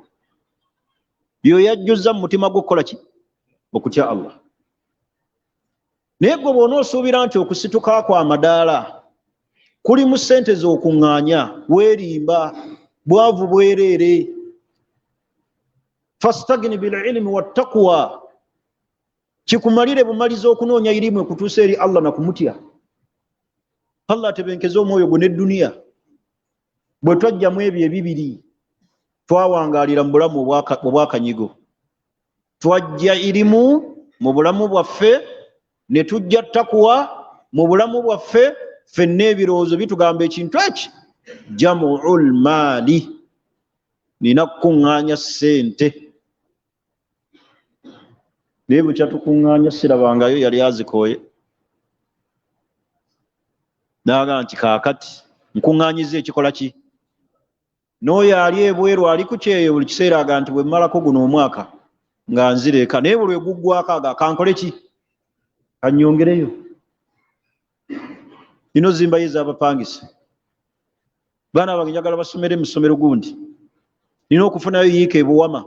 y'oyo ajjuzza mu mutima gwo okukola ki? Okutya Allah. Naye gwe bw'onoosuubira nti okusituka kwo amadaala kuli mu ssente z'okuŋŋaanya, weerimba, bwavu bwereere. Fastagni bililimi wattakuwa, kikumalire bumaliza okunoonya irimu ekutuusa eri Allah na kumutya. Allah atebenkeze omwoyo gwo n'edduniya. Bwe twajjamu ebyo ebibiri, twawangaalira mu bulamu obw'akanyigo. Twajja irimu mu bulamu bwaffe, ne tujja takuwa mu bulamu bwaffe. Ffenna ebirowoozo bitugamba ekintu eki, jamuul maali, nina kukuŋŋaanya ssente. Naye bukya tukuŋŋaanya sirabangayo yali azikooye, n'agamba nti kaakati nkuŋŋaanyiza ekikola ki? N'oyo ali ebweru ali ku kyeyo buli kiseera aga nti bwe mmalako guno omwaka nga nzireeka, naye buli lwe guggwako aga kankole ki? Kannyongereyo. Nina ozimbayo ez'abapangisa, baana bange njagala basomere mu ssomero gundi, nina okufunayo yiika ebuwama,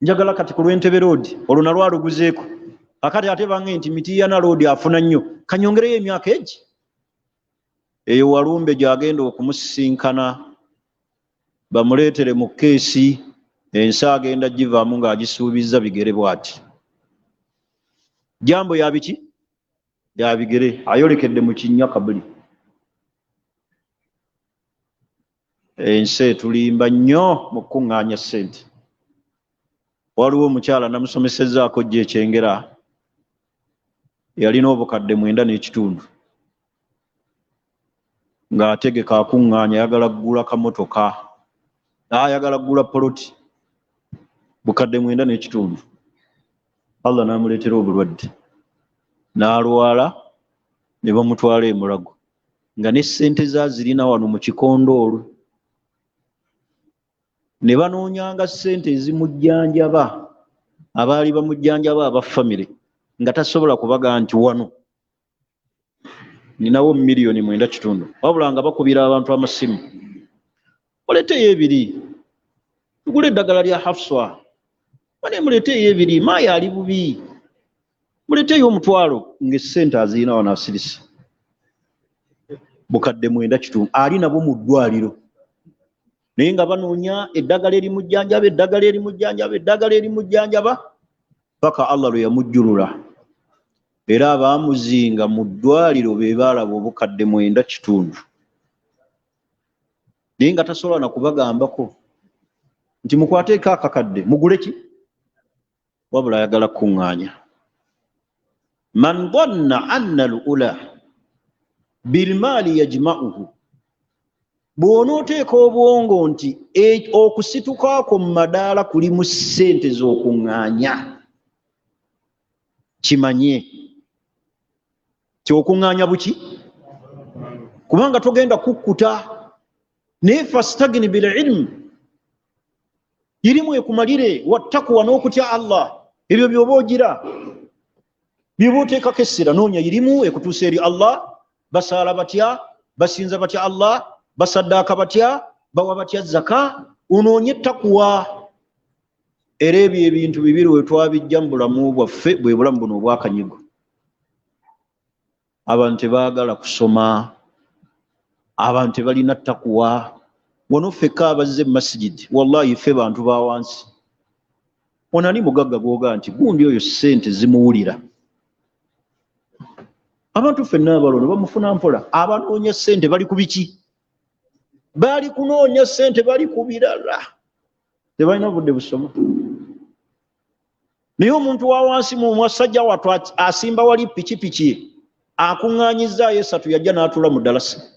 njagala kati ku lw'Entebe Road olwo nalwo aluguzeeko, akati ate bange nti Mitiyana Road afuna nnyo, kanyongereyo emyaka egi. Eyo walumbe gyagenda okumusisinkana bamuleetere mu keesi, ensi agenda givaamu ng'agisuubizza bigere bw'ati. Jambo ya biki? Ya bigere. Ayolekedde mu kinnya kabuli. Ensi etulimba nnyo mu kukuŋŋaanya ssente. Waliwo omukyala namusomesezzaako jjo ekyengera, yalina obukadde 9.5 ng'ategeka akuŋŋaanya, ayagala kugula kamotoka, ayagala kugula poloti, bukadde 9.5. Allah n'amuleetera obulwadde n'alwala ne bamutwala e Mulago nga ne ssente za zirina wano mu kikondo olwo, ne banoonyanga ssente ezimujjanjaba. Abaali bamujjanjaba aba famire nga tasobola kubaga nti wano ninawo 9.5 miliyoni, wabula nga bakubira abantu amasimu, muleeteyo ebiri tugule eddagala lya Hafswa, bane muleeteyo ebiri, maaya ali bubi, muleeteyo omutwalo, ng'essente azirina wano asirise bukadde 9.5 ali nabo mu ddwaliro. Naye nga banoonya eddagala erimujjanjaba, eddagala erimujjanjaba, eddagala erimujjanjaba, paka Allah lwe yamujjulula. Era abaamuzinga mu ddwaliro be baalaba obukadde 9.5. Naye nga tasobola na kubagambako nti mukwateeko akakadde mugule ki, wabula ayagala kukuŋŋaanya. Man dhanna anna al-ula bilmaali yajma'uhu, bw'onooteeka obwongo nti okusituka kwo mu madaala kulimu ssente z'okuŋŋaanya, kimanye ti okuŋŋaanya buki, kubanga togenda kukkuta. Naye fastagni bil ilmu, irimu ekumalire, wattakuwa, n'okutya Allah, ebyo byoba ogira byoba oteekako essira. Noonya irimu ekutuusa eri Allah. Basaala batya, basinza batya Allah, basaddaaka batya, bawa batya zaka, onoonye takuwa. Era ebyo ebintu bibiri we twabijja mu bulamu bwaffe, bwe bulamu buno obwakanyigo. Abantu tebaagala kusoma, abantu tebalina takuwa. Wano ffekka abazze mu masigidi, wallahi ffe bantu ba wansi. Ono ani mugagga gwoga nti gundi oyo ssente zimuwulira? Abantu ffenna abalono bamufuna mpola. Abanoonya ssente bali ku biki? Bali kunoonya ssente, bali ku birala, tebalina budde busoma. Naye omuntu wa wansi mu musajja wattu asimba wali pikipiki akuŋŋaanyizaayo esatu, yajja n'atuula mu ddalasa.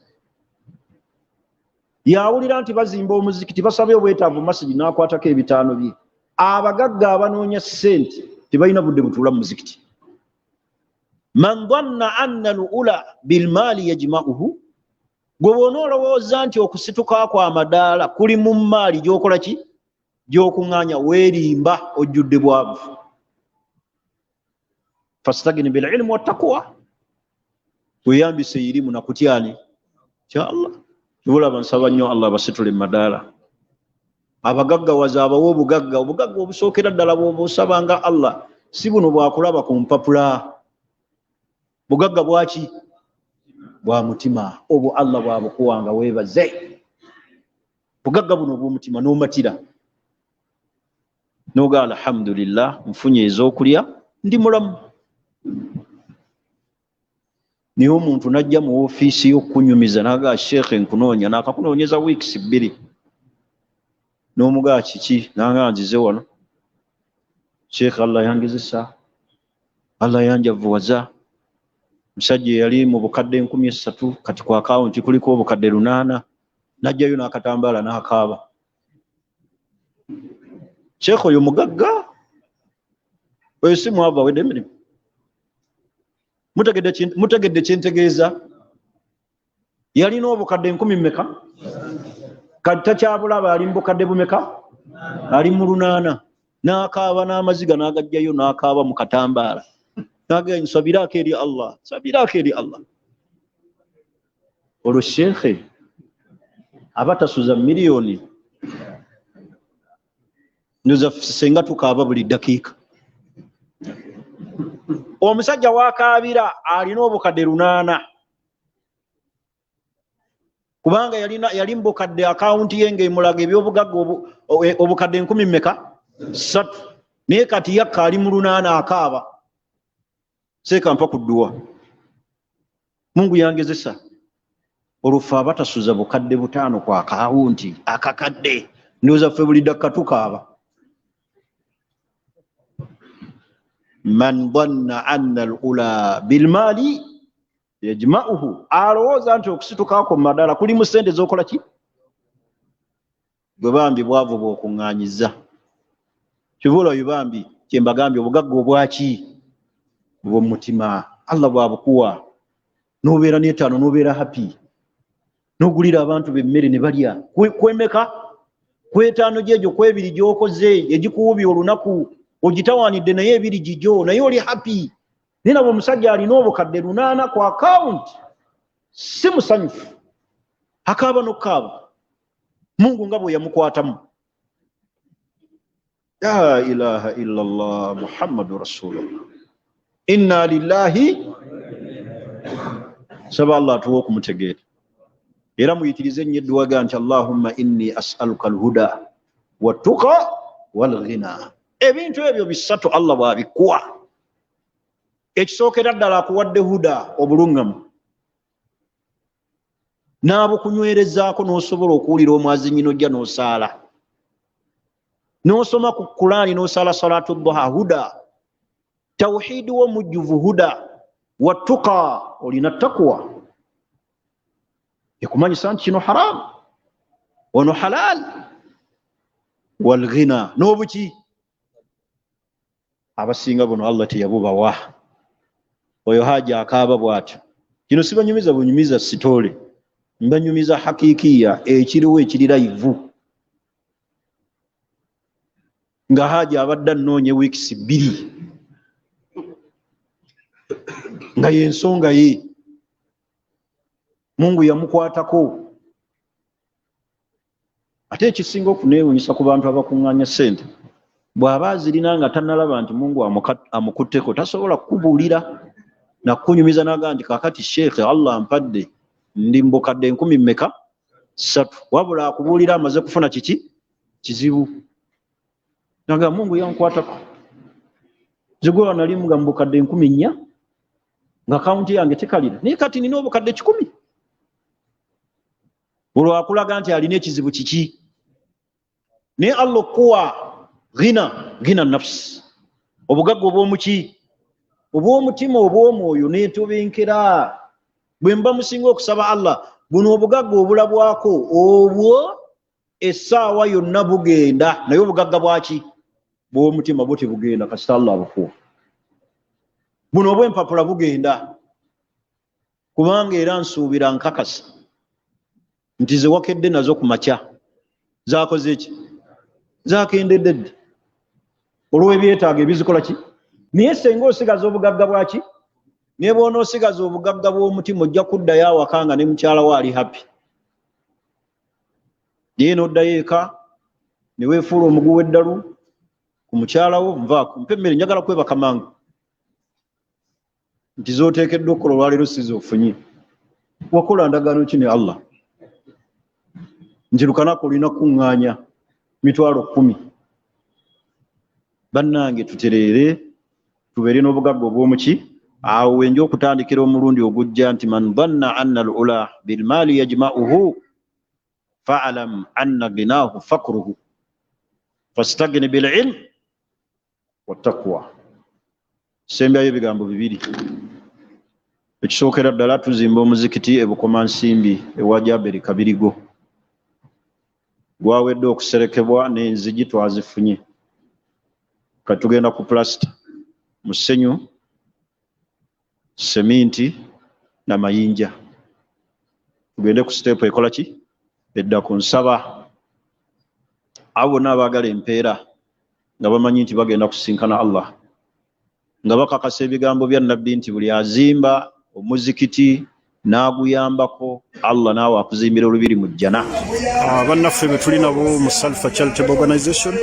Yawulira nti bazimba omuzikiti, basabye obwetaavu masigi, n'akwatako ebitaano bye. Abagagga abanoonya ssente tebalina budde butuula mu muzikiti. Man dhanna anna al-ula bilmaali yajma'uhu, gwe bw'onoolowooza nti okusituka kwa amadaala kuli mu maali gy'okola ki, gy'okuŋŋaanya, weerimba, ojjudde bwavu. Fastagni bil ilmu wattakuwa, weyambise irimu nakutyani kya Allah. Tubulaba, nsaba nnyo Allah abasitule mu madaala, abagaggawaza, abawe obugagga. Obugagga obusookera ddala bw'obusabanga Allah si buno bwakulaba ku mpapula. Bugagga bwaki? Bwa mutima. Obwo Allah bwabukuwanga weebaze. Bugagga buno obw'omutima n'omatira noga alhamdulillah, nfunye ez'okulya, ndi mulamu. Naye omuntu najja mu ofiisi y'okukunyumiza naga sheekhe nkunoonya, naakakunoonyeza weeks 2, n'omugaa kiki, nanga nzize wano sheekhe, Allah yangezesa, Allah yanjavuwaza. Musajja eyali mu bukadde 3,000 kati ku akawunti kuliko obukadde 800, najjayo n'akatambaala n'akaaba. Sheekhe oyo mugagga oyo si mwavu, awedde emirimu. Mutegedde kyentegeeza? Yalina obukadde 10 mmeka, kati takyabulaba, ali mu bukadde bumeka? Ali mu 800. N'akaaba n'amaziga n'agajjayo, n'akaaba mu katambaala, n'agamba nsabiraako eri Allah, nsabiraako eri Allah. Olwo sheekhe aba tasuza miliyoni, ndoza senga tukaaba buli ddakiika. Omusajja wakaabira alina obukadde 800, kubanga yali mu bukadde, akawunti ye ng'emulaga ebyobugagga obukadde 10 mmeka? 3. Naye kati yakka ali mu 800, akaaba. Seeka mpa ku dduwa, Mungu yangezesa. Olwo ffe abatasuza bukadde 5 ku akawunti akakadde, ndowooza ffe buli ddakika tukaaba. Man dhanna anna al-ula bilmaali yajma'uhu, alowooza nti okusituka kwo mu madaala kuli mu ssente z'okola ki? Gwe bambi bwavu bw'okuŋŋaanyiza. Kivula oyo bambi kye mbagambye, obugagga obwaki? Obw'omutima. Allah bw'abukuwa n'obeera n'etaano, n'obeera happy, n'ogulira abantu b'emmere ne balya. Kwemeka kwetaano gyegyo kwebiri gy'okoze egikuwubya olunaku, ogitawaanidde naye ebiri gigyo, naye oli happy. Naye nabo omusajja alina obukadde 800 ku akawunti si musanyufu, akaaba n'okukaaba. Mungu nga bwe yamukwatamu. La ilaha illa Allah Muhammadu Rasulullah, inna lillahi. Saba Allah atuwe okumutegeera. Era muyitirize nnyo edduwa ga nti allahumma inni asaluka alhuda wattuka walghina. Ebintu ebyo bisatu Allah bw'abikuwa. Ekisookera ddala akuwadde huda, obulungamu, n'abukunywerezaako n'osobola okuwulira omwazinyi n'ojja n'osaala n'osoma ku Kulaani n'osaala salatu duha, huda. Tawhidi wo mujjuvu, huda. Wattuka, olina takuwa ekumanyisa nti kino haramu, ono halal. Walghina, n'obuki abasinga buno Allah teyabubawa. Oyo haja akaaba bw'atyo. Kino sibanyumiza bunyumiza sitole, mbanyumiza hakikiya ekiriwo, ekiri live. Nga haja abadde anoonya weeks 2 nga yensonga ye Mungu yamukwatako. Ate ekisinga okuneewunyisa ku bantu abakuŋŋaanya ssente, bw'aba azirina nga tannalaba nti Mungu amukutteko, tasobola kukubuulira nakunyumiza naga nti kakati sheekhe, Allah ampadde, ndi mbukadde enkumi mmeka, ssatu. Wabula akubuulira amaze kufuna kiki kizibu, naga Mungu yankwatako, zigula nalimu nga mubukadde 4000 nga kawunti yange tekalira, naye kati nina obukadde 100. Olwo akulaga nti alina ekizibu kiki. Naye Allah okuwa ghina, ghina nafsi, obugagga obw'omuki, obw'omutima, obw'omwoyo, netubenkera. Bwe mba musinga okusaba Allah buno obugagga obulabwako obwo essaawa yonna bugenda, naye obugagga bwaki bw'omutima bwo tebugenda kasita Allah abukuwa. Buno obw'empapula bugenda, kubanga era nsuubira nkakasa nti ze wakedde nazo ku makya zakoze ki, zakendedde dda olw'ebyetaago ebizikola ki. Naye senga osigaza obugagga bwaki, naye bw'onoosigaza obugagga bw'omutima ojja kuddayo awaka nga ne mukyala wo ali happy. Naye n'oddayo eka ne weefuula omugu w'eddalu ku mukyala wo, nvaako mpa emmere, njagala kwebaka mangu, nti z'oteekeddwa okukola olwaleero si z'ofunye. Wakola ndagaano ki ne Allah nti lukanaku olina kukuŋŋaanya 100,000? Bannange, tutereere, tubeere n'obugagga obw'omuki. Awo wenja okutandikira omulundi ogujja nti man dhanna anna al ula bilmaali yajma'uhu fa'alam anna ginahu fakruhu fastagni bililm wattaqwa. Sembyayo ebigambo bibiri. Ekisookera ddala, tuzimba omuzikiti e Bukomansimbi ewa Jaberi Kabirigo, gwawedde okuserekebwa n'enzigi twazifunye, kati tugenda ku pulasita, musenyu, seminti na mayinja, tugende ku step ekola ki edda ku. Nsaba abo bonna abaagala empeera nga bamanyi nti bagenda kusinkana Allah, nga bakakasa ebigambo bya Nabbi nti buli azimba omuzikiti n'aguyambako, Allah naawe akuzimbira olubiri mu jjana. Bannaffe be tuli nabo mu Salfa Charitable Organization,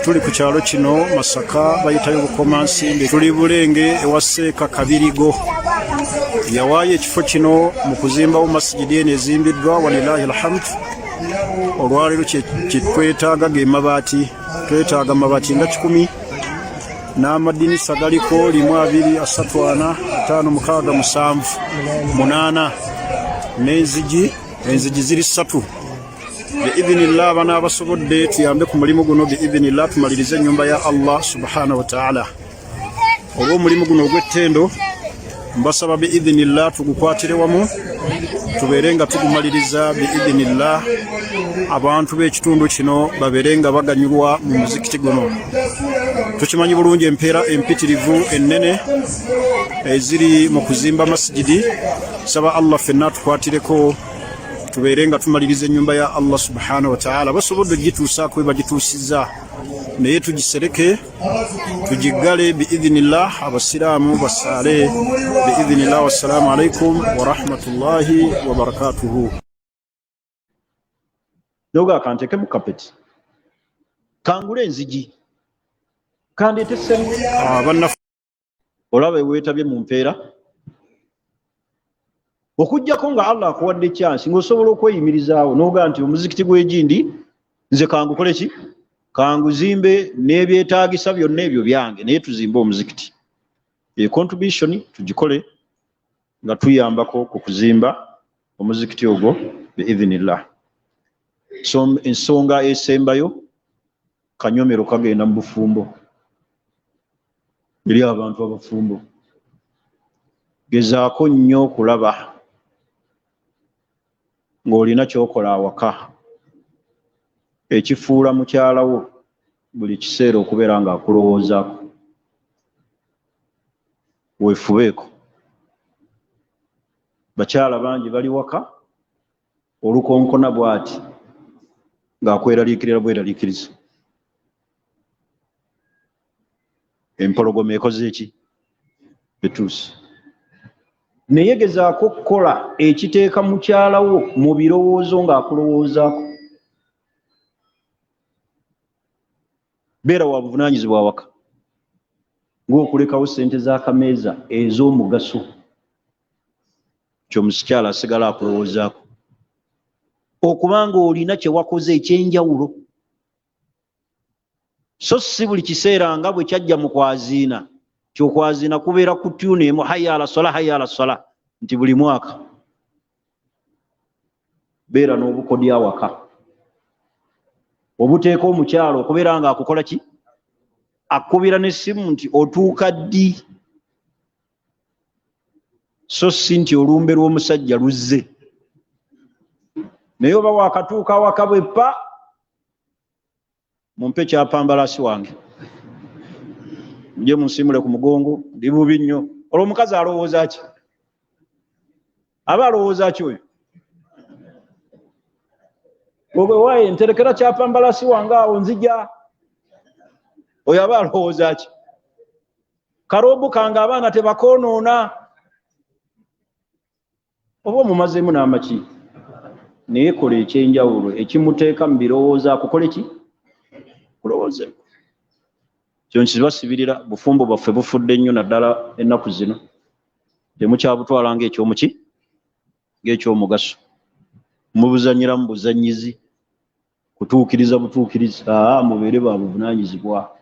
tuli ku kyalo kino Masaka, bayitayo Bukomansimbi, tuli Bulenge ewa Seeka Kabirigo. Yawaayo ekifo kino mu kuzimbawo masigidi eno ezimbiddwa, walilahi alhamdu. Olwaleero kyetwetaaga ge mabaati, twetaaga mabaati nga 100 n'amadinisa galiko 1, 2, 3, 4, 5, 6, 7, 8 n'enzigi, enzigi ziri ssatu. Biidhinillah, bana abasobodde tuyambe ku mulimu guno, biidhinillah tumalirize ennyumba ya Allah subhanahu wa ta'ala. Olw'omulimu guno ogw'ettendo, mbasaba biidhinillah tugukwatire wamu, tubeere nga tugumaliriza biidhinillah, abantu b'ekitundu kino babeere nga baganyulwa mu muzikiti guno. Tukimanyi bulungi empeera empitirivu ennene eziri mu kuzimba masigidi. Saba Allah ffenna tukwatireko, tubeere nga tumaliriza ennyumba ya Allah subhanahu wa ta'ala. Basobodde ogituusaako we bagituusizza, naye tugisereke, tugiggale biidhinillah, abasiraamu basaale biidhinillah. Wassalaamu alaikum warahmatullahi wabarakatuhu. Noga kantekemu kapeti, kangule enzigi, kandeete sente. Bannaffe Olaba eweetabye mu mpeera. Okuggyako nga Allah akuwadde chance ng'osobola okweyimirizaawo n'ogaa nti omuzikiti gw'egindi nze kangukole ki, kanguzimbe n'ebyetaagisa byonna ebyo byange, naye tuzimbe omuzikiti. E contribution tugikole nga tuyambako ku kuzimba omuzikiti ogwo biidhinillah. So ensonga esembayo, kanyomero kagenda mu bufumbo eri abantu abafumbo. Gezaako nnyo okulaba ng'olina ky'okola awaka ekifuula mukyala wo buli kiseera okubeera ng'akulowoozaako. Weefubeeko. Bakyala bangi bali waka olukonkona bw'ati ng'akweraliikirira bweraliikiriza. Empologoma ekoze eki? Etuuse. Naye gezaako okukola ekiteeka mukyala wo mu birowoozo ng'akulowoozaako. Beera wa buvunaanyizibwa awaka ng'okulekawo ssente z'akameeza ez'omugaso kyomusikyala asigala akulowoozaako, okuba ng'olina kye wakoze ekyenjawulo, so si buli kiseera nga bwe kyajja mu kwaziina kyokwaziina kubeera ku tune emu, hayya ala sola, hayya ala sola, nti buli mwaka. Beera n'obukodyo awaka obuteeka omukyalo okubeera nga akukola ki, akubira n'essimu nti otuuka ddi, so si nti olumbe lw'omusajja luzze. Naye oba wakatuuka awaka bweppa, mumpe kyapambalasi wange muje munsimule ku mugongo, ndi bubi nnyo. Olwo omukazi alowooza ki? Aba alowooza ki oyo? Ogwe waaye nterekera kyapambalasi wange awo nzija. Oyo aba alowooza ki? Karoobu kange abaana tebakoonoona. Oba omumazeemu n'amaki, naye kola ekyenjawulo ekimuteeka mu birowoozo akukole ki? Kulowooze. Kyo nkibasibirira, bufumbo bwaffe bufudde nnyo naddala ennaku zino. Temukyabutwala ng'ekyomuki? Ng'ekyomugaso. Mubuzannyiramu buzannyizi, kutuukiriza butuukiriza. Mubeere ba buvunaanyizibwa.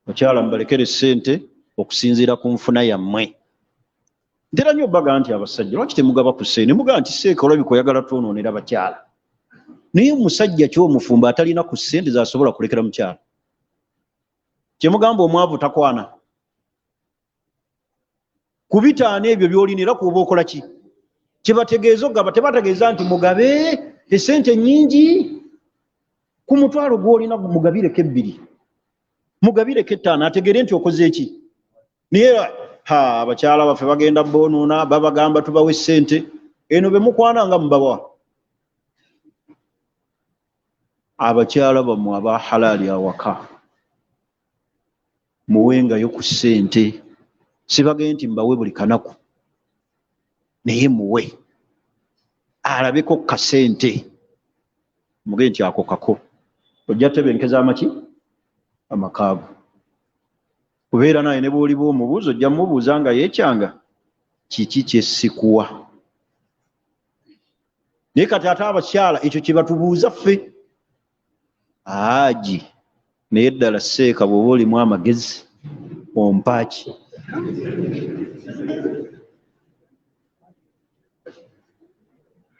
Bakyala mubalekere ssente okusinziira ku nfuna yammwe. Ntera nnyo obbaga nti abasajja lwaki temugaba ku ssente? Mugamba nti seeka olabika oyagala twonoonera bakyala. Naye omusajja ky'omufumbo atalina ku ssente z'asobola kulekera mukyala. Kye mugamba omwavu takwana. Ku bitaano ebyo by'olina era kuba okola ki? Kye bategeeza okugaba tebategeeza nti mugabe essente nnyingi. Ku mutwalo gw'olina mugabireko ebbiri, mugabireko ettaano, ategeere nti okoze ki. Naye abakyala baffe bagenda boonoona, babagamba tubawe ssente. Eno be mukwana nga mubawa. Abakyala bammwe aba halaali awaka muwengayo ku ssente. Sibagende nti mbawe buli kanaku, naye muwe alabeko ku kasente, mugende nti ako kako. Ojja tebenkeza amaki amakaago. Kubeera naye ne bw'oliba omubuuza ojja mubuuza nga yeekyanga kiki kye sikuwa. Naye kati ate abakyala ekyo kye batubuuza ffe. Aaji, naye ddala seeka bw'oba olimu amagezi ompaaki.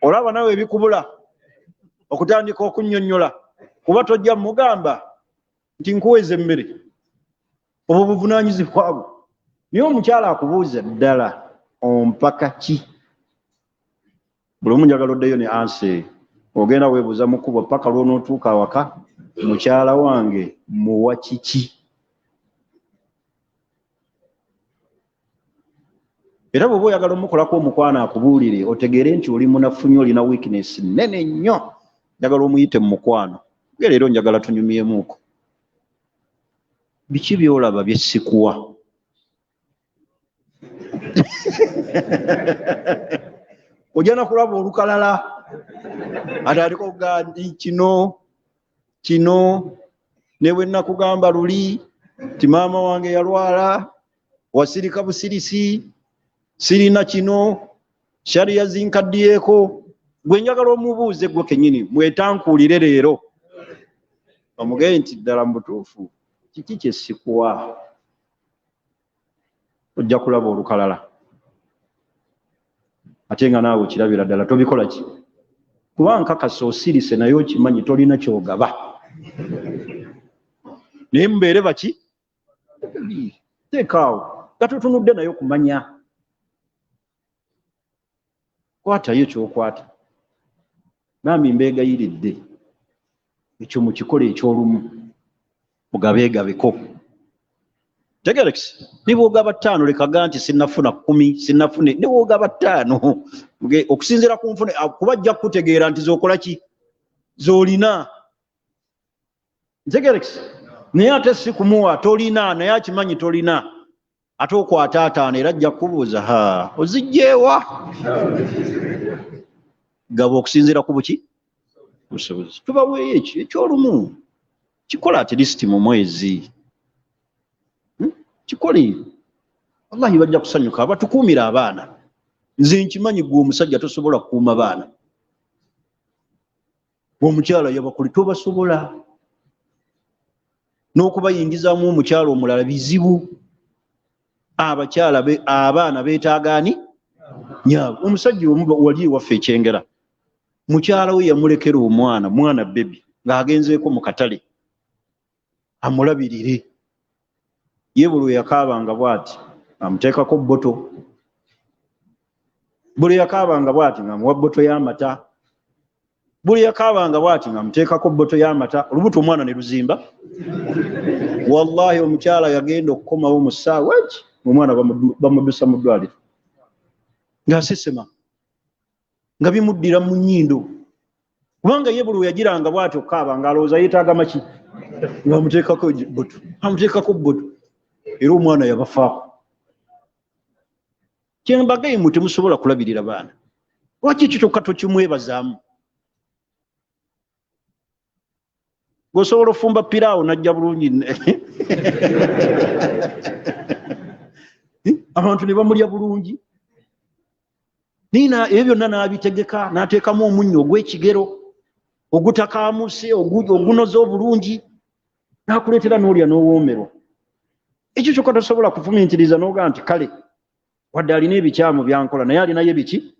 Olaba nawe ebikubula okutandika okunnyonnyola, kuba tojja mugamba nti nkuweza emmere, obwo buvunaanyizibwa bwo. Naye omukyala akubuuza ddala ompaka ki? Buli omu njagala oddeyo ne ansa eyo. Ogenda weebuuza mu kkubo paka lw'onootuuka awaka, mukyala wange muwa kiki? Era bw'oba oyagala omukolako omukwano akubuulire, otegeere nti oli munafu nnyo, olina weakness nnene nnyo. Njagala omuyite mu mukwano. Ge leero njagala tunyumyemuuko. Biki by'olaba bye sikuwa? Ojja na kulaba olukalala. Atandika okugamba nti kino, kino, ne bwe nakugamba luli nti maama wange yalwala, wasirika busirisi, sirina kino. Shariya zinkaddiyeko. Gwe njagala omubuuze gwe kennyini, mwetankuulire leero omugee nti ddala mu butuufu kiki kye sikuwa? Ojja kulaba olukalala, ate nga naawe okirabira ddala tobikola ki, kuba nkakasa osirise naye okimanyi tolina kyogaba. Naye mubeere baki teekaawo nga totunudde naye okumanya, kwatayo kyokwata. Bambi mbeegayiridde ekyo mukikole ekyolumu, mugabeegabeko. Tegerekisi ne bwogaba 5 lekaga nti sinnafuna 10, sinnafune, ne bwogaba 5 okusinziira ku nfune, kuba ajja kukutegeera nti z'okola ki z'olina. Ntegerekisi naye ate si kumuwa tolina, naye akimanyi tolina, ate okwata 5 era ajja kukubuuza ha ozijjeewa. Gaba okusinziira ku buki busobozi. Tubaweeyo ekyo ekyolumu, kikola at least mu mwezi, kikole, wallahi bajja kusanyuka. Abatukuumira abaana, nze nkimanyi gwe omusajja tosobola kukuuma baana, omukyala yabakuli tobasobola, n'okubayingizaamu omukyala omulala bizibu. Abakyala abaana beetaagaani nyaabwe. Omusajja omu wali ewaffe ekyengera, mukyala we yamulekera omwana, mwana bebi, ng'agenzeeko mu katale amulabirire. Ye buli lwe yakaabanga bw'ati amuteekako bboto, buli yakaabanga bw'ati ng'amuwa bboto y'amata, buli yakaabanga bw'ati ng'amuteekako bboto y'amata, olubuto omwana ne luzimba. Wallahi omukyala yagenda okukomawo mu ssaawa eki omwana bamudusa mu ddwaliro ng'asesema, nga bimuddira mu nnyindo, kubanga ye buli we yagiranga bw'ati okukaaba ng'alowooza yeetaaga maki, ng'amuteekako bboto, amuteekako bboto, era omwana yabafaako. Kyembagaye mwe temusobola kulabirira baana, lwaki ekyo kyokka tokimwebazaamu? Gwosobola ofumba piraawo najja bulungi, abantu ne bamulya bulungi, naye ebyo byonna n'abitegeka, n'ateekamu omunnyo ogw'ekigero ogutakaamuse, ogunoze obulungi, n'akuleetera n'olya n'owoomerwa. Ekyo kyokka tosobola kufumiitiriza n'ogaa nti kale wadde alina ebikyamu byankola naye alinayo ebiki.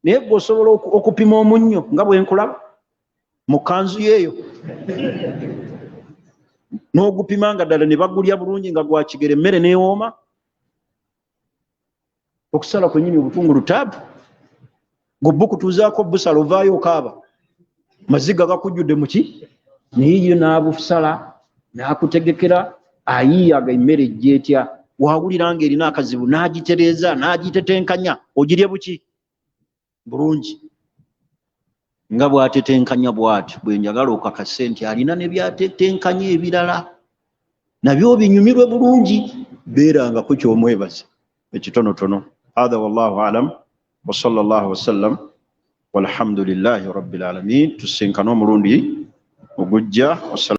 Naye gwe osobola okupima omunnyo nga bwe nkulaba mu kkanzu yeeyo n'ogupima nga ddala ne bagulya bulungi nga gwa kigero, emmere n'ewooma. Okusala kwennyini obutungulu taabu, gwe bukutuuzaako busala ovaayo okaaba, maziga gakujjudde muki, naye ye n'abusala n'akutegekera, ayiiyaga emmere ejja etya, wawulira ng'erina akazibu n'agitereeza n'agitetenkanya ogirye buki bulungi. Nga bw'atetenkanya bw'ati bwe njagala okakase nti alina ne by'atetenkanya ebirala nabyo binyumirwe bulungi, beerangako ky'omwebaza ekitonotono. Hatha wallahu alam, wa sallallahu wasallam, walhamdulillahi rabbil alamin. Tusinkane omulundi ogujja.